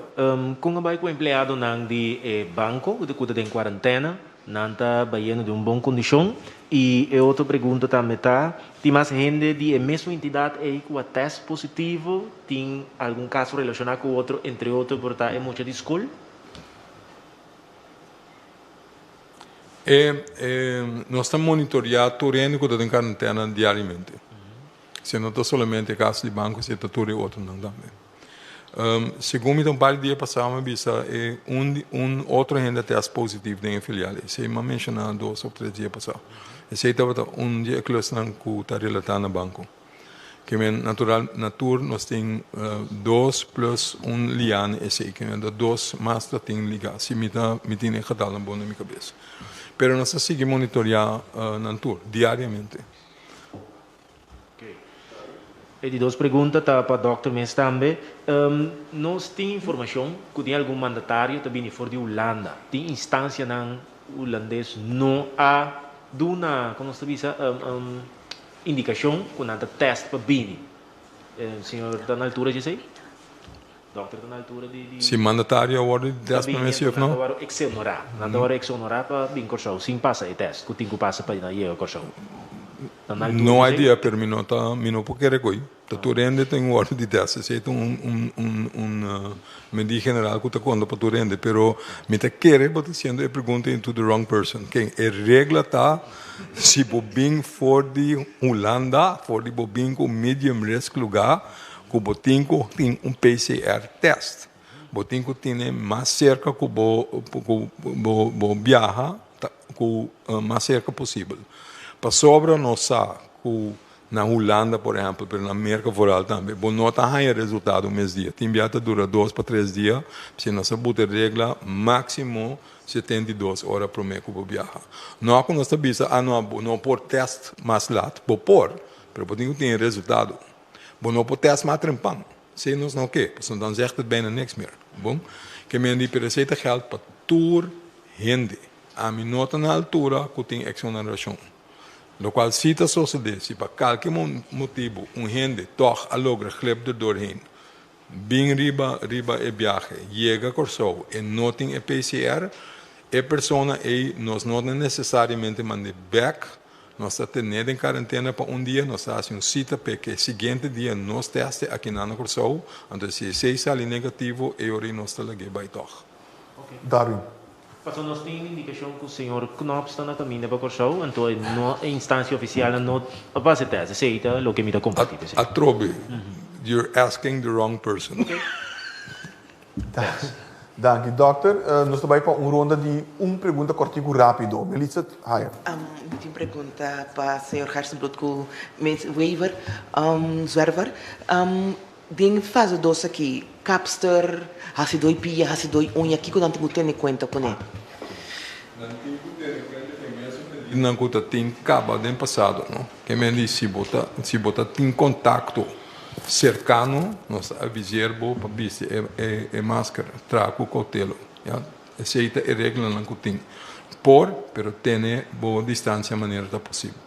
J: kon a bai ku empleadonan di e banko ku ta den kuarentena? Nan ta bayendo den un bon kondishon? I e otro pregunta tambe ta, tin mas hende di e mesun entidat ei ku a tèst positivo? Tin algun kaso relashoná ku otro, entre otro por ta e mucha di skol?
B: E nos ta monitoreá tur hende ku ta den karentena diariamente. Si no ta solamente e kaso di banko, si ta tur e otronan tambe. Segun mi ta un par di dia pasá mi a bisa e un un otro hende a tèst positivo den e filial. Esei mi a menshoná dos òf tres dia pasá. Esei tabata un di e klusnan ku ta relatá na banko. Ke men natural na tur nos tin dos plus un liane esei ke men ta dos mas ta tin liga si mi ta mi tin e getalnan bon den mi kabes. Pero nos ta sigui monitorea nan tur diariamente.
J: E di dos pregunta ta pa dòkter mes tambe. Nos tin informashon ku tin algun mandatario ta bini for di Hulanda. Tin instansianan hulandes no a duna, kon nos ta bisa, indikashon ku nan ta tèst pa bini. Señor ta na altura di esei? Dòkter ta na altura di.
B: Si mandatario a wòrdu di tèst pa mesi òf no?
J: Nan ta wòrdu eksonorá. Nan ta wòrdu eksonorá pa bin Kòrsou sin pasa e tèst ku tin ku pasa pa nan yega Kòrsou. Ta na altura
B: No
J: di esei?
B: idea, pero mi no ta, mi no por kere ku ei. Ta tur hende tin wòrdu di tèst. Esei ta un un un un medida general ku ta konta pa tur hende. Pero mi ta kere bo ta hasiendo e pregunta into the wrong person. Ken e regla ta si bo bin for di Hulanda, for di bo bin ku medium risk lugá, ku bo tin ku tin un PCR tèst. Bo tin ku tene mas serka ku bo ku bo bo biaha ta ku mas serka posibel. Pasobra nos sa ku na Hulanda por ehèmpel, pero na Merka vooral tambe, bo no ta haña resultado mes dia. Tin bia ta dura dos pa tres dia, p'esei nos a buta e regla máksimo 72 ora promé ku bo biaha. No ku nos ta bisa, ah no, bo no por tèst mas lat. Bo por, pero bo tin ku tin e resultado. Bo no por tèst mas trempan. Esei nos no ke, pasobra dan zegt het bijna niks meer. Bon, ke men di, pero esei ta gèld pa tur hende. Ami no ta na altura ku tin eksonerashon. Lokual si ta sosodé si pa kalke motibu un hende tòg a logra glip der doorheen, bin riba riba e biahe, yega Kòrsou e no tin e PCR, e persona ei nos no ta nesesariamente mand'é bèk, nos ta ten'é den karentena pa un dia, nos ta hasi un sita p'e ke siguiente dia nos tèst'e akinan na Kòrsou, anto si esei sali negativo e ora ei nos ta lag'é bai tòg.
A: Darwin.
J: Pasobra nos tin indikashon ku señor Knops ta na kaminda pa Kòrsou, anto e no e instansia ofisialnan no a pasa e tèst. Esei ta loke mi ta kompartí p'esei.
B: Atrobe, you're asking the wrong person.
A: Danki, dòkter. Nos ta bai pa un ronda di un pregunta kòrtiku rápido. Melissa Hayer.
E: Mi tin pregunta pa señor Gerstenbluth ku Miss Wever, Zwerver. Den fase dos aki, kapster, hasidó i pia, hasidó i uña, kiko nan tin ku tene kuenta kuné?
B: Nan tin ku tene kuenta ku e mesun medidanan ku ta tin kaba den pasado, no? Ke men di si bo ta si bo ta tin kontakto serkano, nos ta aviser bo pa bisti e e e maskara, traha ku koutelo, ya. Esei ta e reglanan ku tin. Por, pero tene bo distansia manera ta posibel.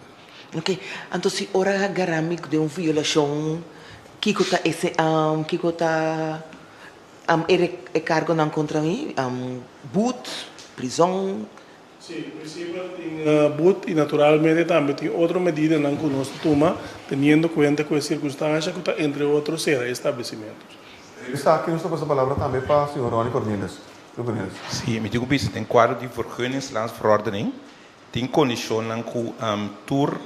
E: Ok, anto si ora gara mi den un violashon, kiko ta ese kiko ta e kargonan kontra mi? But, prizon?
D: Sí, en prinsipio tin but i naturalmente tambe tin otro medidanan ku nos ta tuma teniendo kuenta ku e sirkunstansha ku ta entre otro sera e establesimentos.
A: Esaki nos ta pasa palabra tambe pa señor Ronny Cornelis. Señor Cornelis.
C: Sí, mi tin ku bisa den kuadro di vergunningslandsverordening Tin kondishonnan ku tur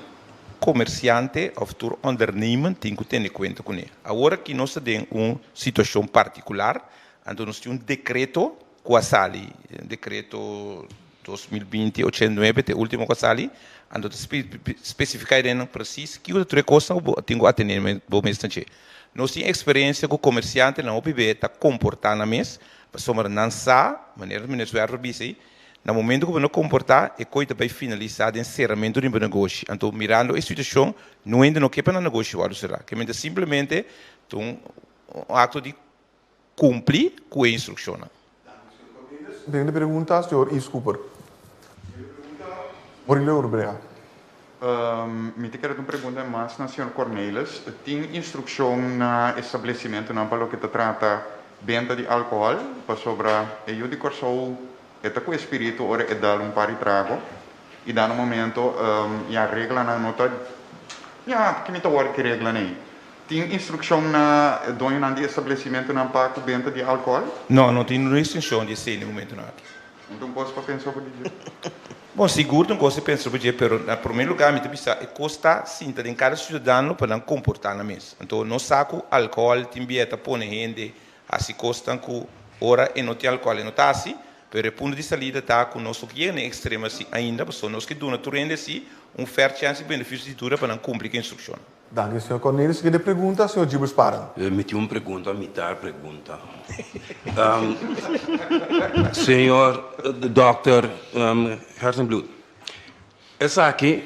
C: komersiante òf tur ondernemer tin ku tene kuenta kuné. Awor aki nos ta den un situashon partikular, anto nos tin un dekreto ku a sali, dekreto 2020 89 ta e último ku a sali, anto ta spesifiká den presis kiko ta tur e kosnan ku bo tin ku atené bo mes na dje. Nos tin eksperensia ku komersiantenan hopi be ta komportá nan mes, pasobra nan sa, manera Meneer Zwerver bisa ei, Na momento ku bo no komportá, e koi ta bai finalisá den seramentu di bo negoshi. Anto, mirando e situashon, no hende no ke pa nan negoshi wòrdu será. Ke mester simplemente ta un akto di kumpli ku e instrukshonnan.
A: Siguiente pregunta, señor Yves Cooper. Murillo Urbrea.
G: Mi ta kere ta un pregunta mas na señor Cornelis. Tin instrukshon na establesimentunan pa loke ta trata benta di alkohòl? Pasobra e yu di Kòrsou e ta ku e spiritu ora e dal un par di trago i dano momento ya reglanan no ta ya ke mi ta wòrdu ki reglanan ei. Tin instrukshon na e doñonan di establesimentunan pa ku benta di alkohòl?
C: No, no tin restrikshon di esei na e momentunan aki.
G: No ta un kos pa pensa over di dje?
C: Bon, sigur ta un kos di pensa riba dje, pero na promé lugá mi ta bisa e kos ta sinta den kada siudadano pa nan komportá nan mes. Anto nos sa ku alkohòl tin bia ta pone hende hasi kosnan ku ora e no tin alkohòl e no ta hasi, pero e punto di salida ta ku nos no ke yega na e ekstremo asi ainda, pasobra nos ke duna tur hende asi un fèr chèns i benefisio di duda pa nan kumpli ku e instrukshonnan.
A: Danki señor Cornelis. Siguiente pregunta, señor Gilbert Sparen.
H: Mi tin un pregunta, mitar pregunta. Señor Dòkter Gerstenbluth, esaki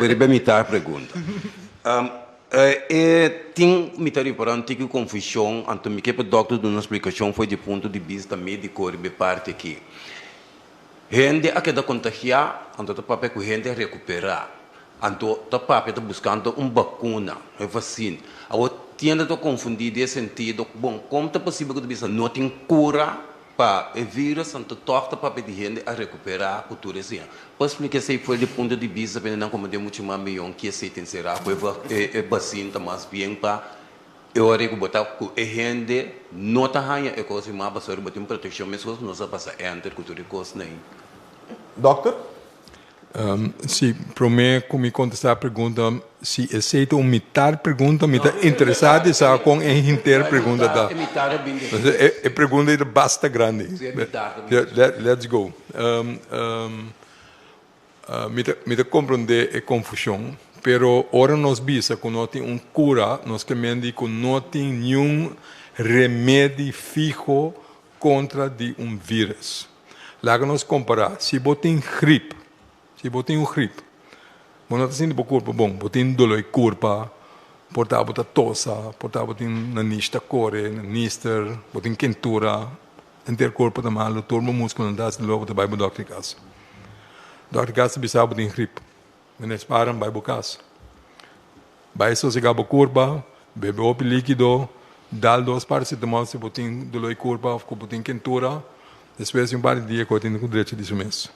H: riba mitar pregunta. E tin mi ta ripara un tiki confusion, anto mi ke pa dòkter duna un splicacion for di punto di bista medico riba e parti aki. Hende a keda kontagiá, anto ta papia ku hende a rekuperá. Anto ta papia ta buskando un bakuna, e vasin. Awor tiende ta konfundí den e sentido, bon, kon ta posibel ku ta bisa no tin kura pa e vírus, anto tòg ta papia di hende a rekuperá ku tur esei? Por splika esei for di punto di bista pa hendenan komo den muchu mas miyon ki esei tin será ku e vasin ta mas bien pa E ora ku bo ta ku e hende no ta haña e kos di mas pasobra bo tin protekshon meskos ku nos a pasa enter ku tur e kosnan ei.
A: Dòkter?
B: Si, promé ku mi kontestá e pregunta, si esei ta un mitar pregunta, mi ta interesá di sa kon e henter pregunta ta. E pregunta ei ta basta grandi. Let's go. Mi ta mi ta komprondé e konfushon, pero ora nos bisa ku no tin un kura, nos ke men di ku no tin niun remedi fiho kontra di un vírus. Laga nos kompará, si bo tin grip, si bo tin un grip, bo no ta sinti bo kurpa bon, bo tin doló di kurpa, por ta bo ta tosa, por ta bo tin nanish ta kore, nister, bo tin kentura, Henter kurpo ta malu, tur bo muskulonan ta hasi doló, bo ta bai bo dòkter di kas. Dòkter di kas ta bisa bo tin grip. Meneer Sparen, bai bo kas. Bai sosegá bo kurpa, bebe hopi líkido, dal dos paracetamol si bo tin doló di kurpa òf ku bo tin kentura. Despues di un par di dia ku tin ku drecha di su mes.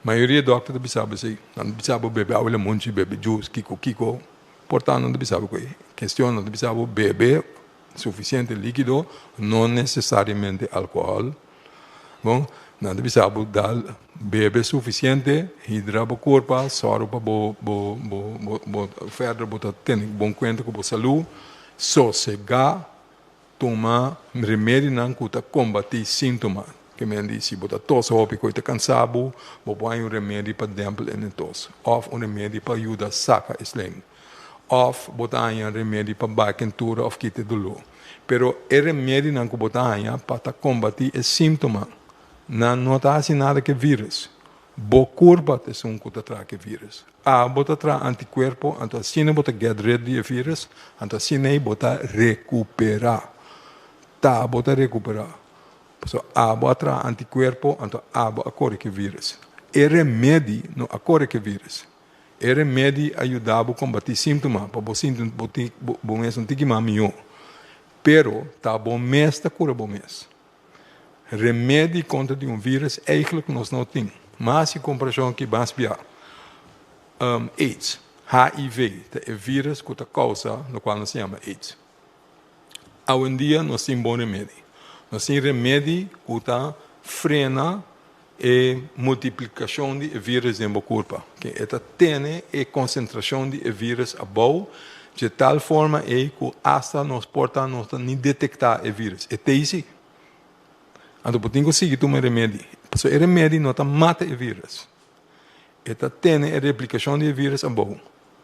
B: Mayoria dòkter ta bisa bo esei. Nan ta bisa bo bebe awa lemonchi, bebe juice, kiko kiko. Por tanto nan ta bisa bo ku e kestion nan ta bisa bo bebe Sufisiente líkido, no nesesariamente alkohòl. Bon, nan ta bisa bo dal bebe sufisiente, hidra bo kurpa, sòru pa bo bo bo bo bo verder bo ta tene bon kuenta ku bo salú, sosegá, tuma remedinan ku ta kombatí síntoma. Ke men di si bo ta tos hopi ku e ta kansa bo, bo por haña un remedi pa dèmpel e tos òf un remedi pa yuda saka e slijm. Òf bo ta haña remedi pa baha kentura òf kita e doló. Pero e remedinan ku bo ta haña pa ta kombatí e síntoma, nan no ta hasi nada ku e vírùs. Bo kurpa ta esun ku ta traha ku e vírùs. Abo ta traha antikuerpo, anto asina bo ta get rid di e vírùs, anto asina ei bo ta rekuperá. Ta bo ta rekuperá. Pasobra abo a traha antikuerpo, anto abo a kore ku e vírùs. E remedi no a kore ku e vírùs. E remedi a yuda bo kombatí síntoma pa bo sinti bo tin bo mes un tiki mas mihó. Pero ta bo mes ta kura bo mes. Remedi kontra di un vírus eigentlik nos no tin. Mas si komparashon ki bas bia aids, HIV, ta e vírus ku ta kousa lokual nos ta yama aids. Awendia nos tin bon remedi. Nos tin remedi ku ta frena e multiplikashon di e vírus den bo kurpa. Ke e ta tene e konsentrashon di e vírus abou dje tal forma ei ku asta nos por ta no ta ni detektá e vírus. E t'ei si. Anto bo tin ku sigui tuma e remedi. Pasobra e remedi no ta mata e vírus. E ta tene e replikashon di e vírus abou.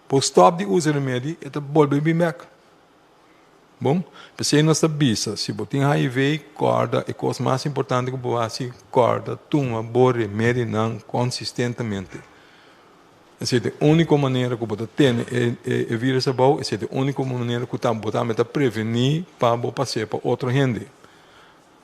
B: Bo stòp di usa e remedi, e ta bolbe bin bèk. Bon, p'esei nos ta bisa, si bo tin HIV, kòrda e kos mas importante ku bo hasi, kòrda tuma bo remedinan konsistentemente. Esei ta e úniko manera ku bo ta tene e e vírus abou, esei ta e úniko manera ku bo tambe ta prevení pa bo pas'é pa otro hende.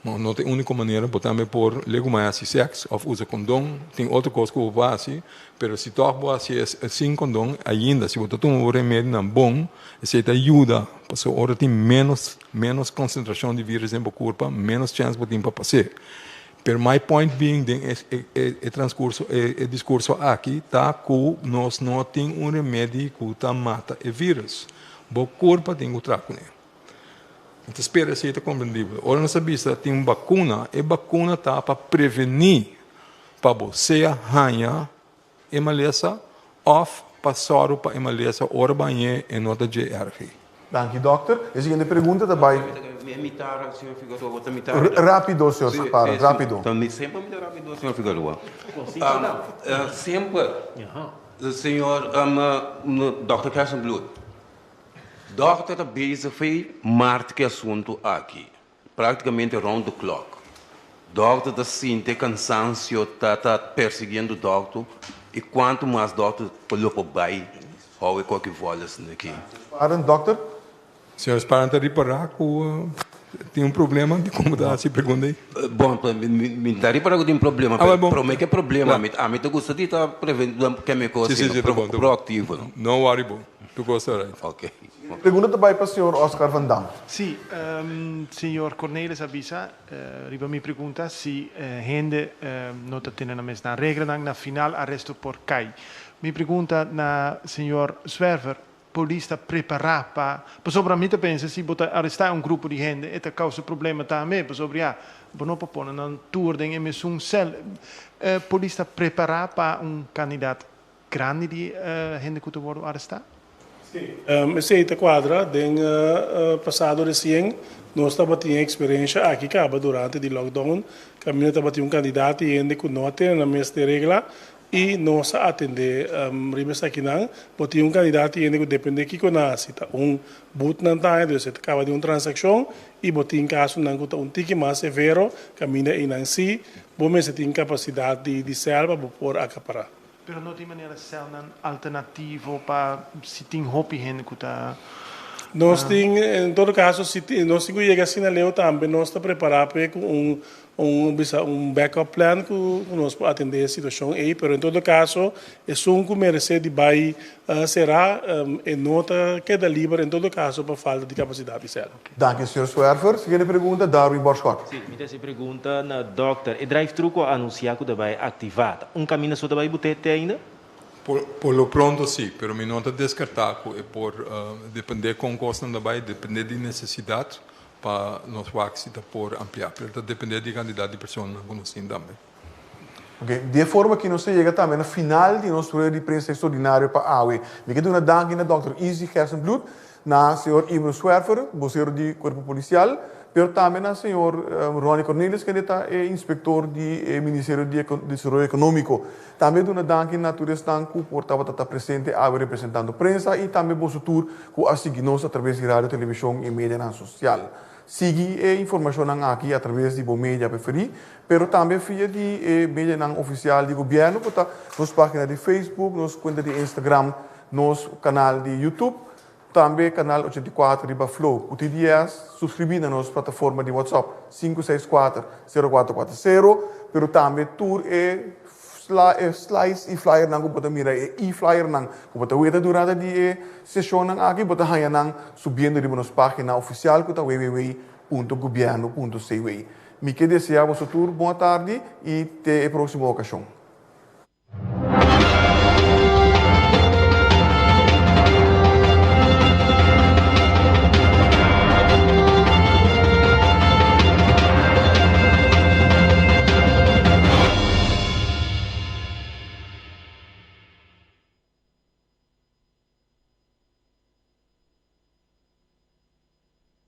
B: No, no ta e úniko manera, bo tambe por legumai hasi sèks òf usa kondon, tin otro kos ku bo por hasi, pero si tòg bo hasi e sin kondon, ainda si bo ta tuma bo remedinan bon, esei ta yuda, pasobra ora tin ménos ménos konsentrashon di vírus den bo kurpa, ménos chèns bo tin pa pas'é. Pero my point being den e e e transkurso e e diskurso aki ta ku nos no tin un remedi ku ta mata e vírus. Bo kurpa tin ku traha kuné. Mi ta spera esei ta komprendibel. Ora nos ta bisa tin un bakuna, e bakuna ta pa prevení pa bo sea haña e malesa òf pa sòru pa e malesa ora bo hañ'é e no ta dje èrg.
A: Danki dòkter. E siguiente pregunta ta bai. Rápido señor Sparre, rápido.
H: Semper mi ta rápido señor Figueroa. Semper. Señor Dòkter Gerstenbluth, dòkter ta bezig fei mart ku e asuntu aki, práktikamente round the clock. Dòkter ta sinti e kansansio ta ta persiguiendo dòkter i kuantu mas dòkter lo por bai hou e koki vòles aki.
A: Pardon, dòkter?
B: Señor Sparren ta ripará ku tin un problema di komo ta hasi pregunta ei?
H: Bon, mi ta ripará ku tin problema, pero promé ke problema ami ta gusta di ta preveni keme kos asina, proaktivo.
B: No worry bo, tur kos ta right.
H: Ok.
A: Pregunta ta bai pa señor Oscar van Dam.
I: Sí, señor Cornelis a bisa riba mi pregunta si hende no ta tene nan mes nan reglanan, na final aresto por kai. Mi pregunta na señor Zwerver, Polis ta prepará pa, pasobra mi ta pensa si bo ta arestá un grupo di hende e ta kousa problema tambe, pasobra ya, bo no por pone nan tur den e mesun sèl. Polis ta prepará pa un kandidat grandi di hende ku ta wòrdu arestá?
D: Sí, esei ta kuadra. Den pasado resien nos tabatin e eksperensha aki kaba durante di lockdown, kaminda tabatin un kandidat di hende ku no a tene nan mes den regla I nos a atendé riba esakinan. Bo tin un kandidat di hende ku dependé kiko nan hasi ta un but nan ta haña, dus e ta kaba di un transakshon i bo tin kasonan ku ta un tiki mas severo kaminda einan sí bo mester tin kapasidat di di sèl pa bo por akapará.
I: Pero no tin manera sèlnan alternativo pa si tin hopi hende ku ta.
D: Nos tin, en todo kaso si nos tin ku yega asina leu tambe nos ta prepará p'e ku un Un bisa un backup plan ku nos por atendé e situashon ei, pero en todo kaso esun ku meresé di bai será e no ta keda liber en todo kaso pa falta di kapasidat di sèl.
A: Danki señor Zwerver. Siguiente pregunta, Darwin Borschot.
J: Sí, mi ta hasi pregunta na dòkter. E drive-thru ku a anunsiá ku ta bai aktivá, ta un kaminda so ta bai but'é te ainda?
B: Por lo pronto sí, pero mi no ta deskartá ku e por dependé kon kosnan ta bai, dependé di nesesidat. Pa nos wak si ta por ampliá, pero ta dependé di e kantidat di personanan ku nos tin tambe.
A: Ok, di e forma aki nos ta yega tambe na final di nos rueda di prensa extraordinario pa awe. Mi ke duna danki na dòkter Izzy Gerstenbluth, na señor Ibro Zwerver, bosero di Kuerpo Polisial, pero tambe na señor Ronnie Cornelius kende ta e inspektor di e Ministerio di Desaroyo Ekonómiko. Tambe duna danki na tur esnan ku por tabata ta presente awe representando prensa i tambe boso tur ku a sigui nos atraves di radio, televishon i medianan sosial. Sigui e informashonnan aki atraves di bo media preferí, pero tambe via di e medianan ofisial di gobièrnu ku ta nos página di Facebook, nos kuenta di Instagram, nos kanal di YouTube, Tambe Canal 84 riba Flow ku TDS, suskribí na nos plataforma di WhatsApp 564 0440, pero tambe tur e e slides i flyernan ku bo ta mira, e e-flyernan ku bo ta weta durante di e seshonnan aki, bo ta haña nan subiendo riba nos página ofisial ku ta www.gobierno.cw. Mi ke deseá boso tur bon atardi i te e próksimo okashon.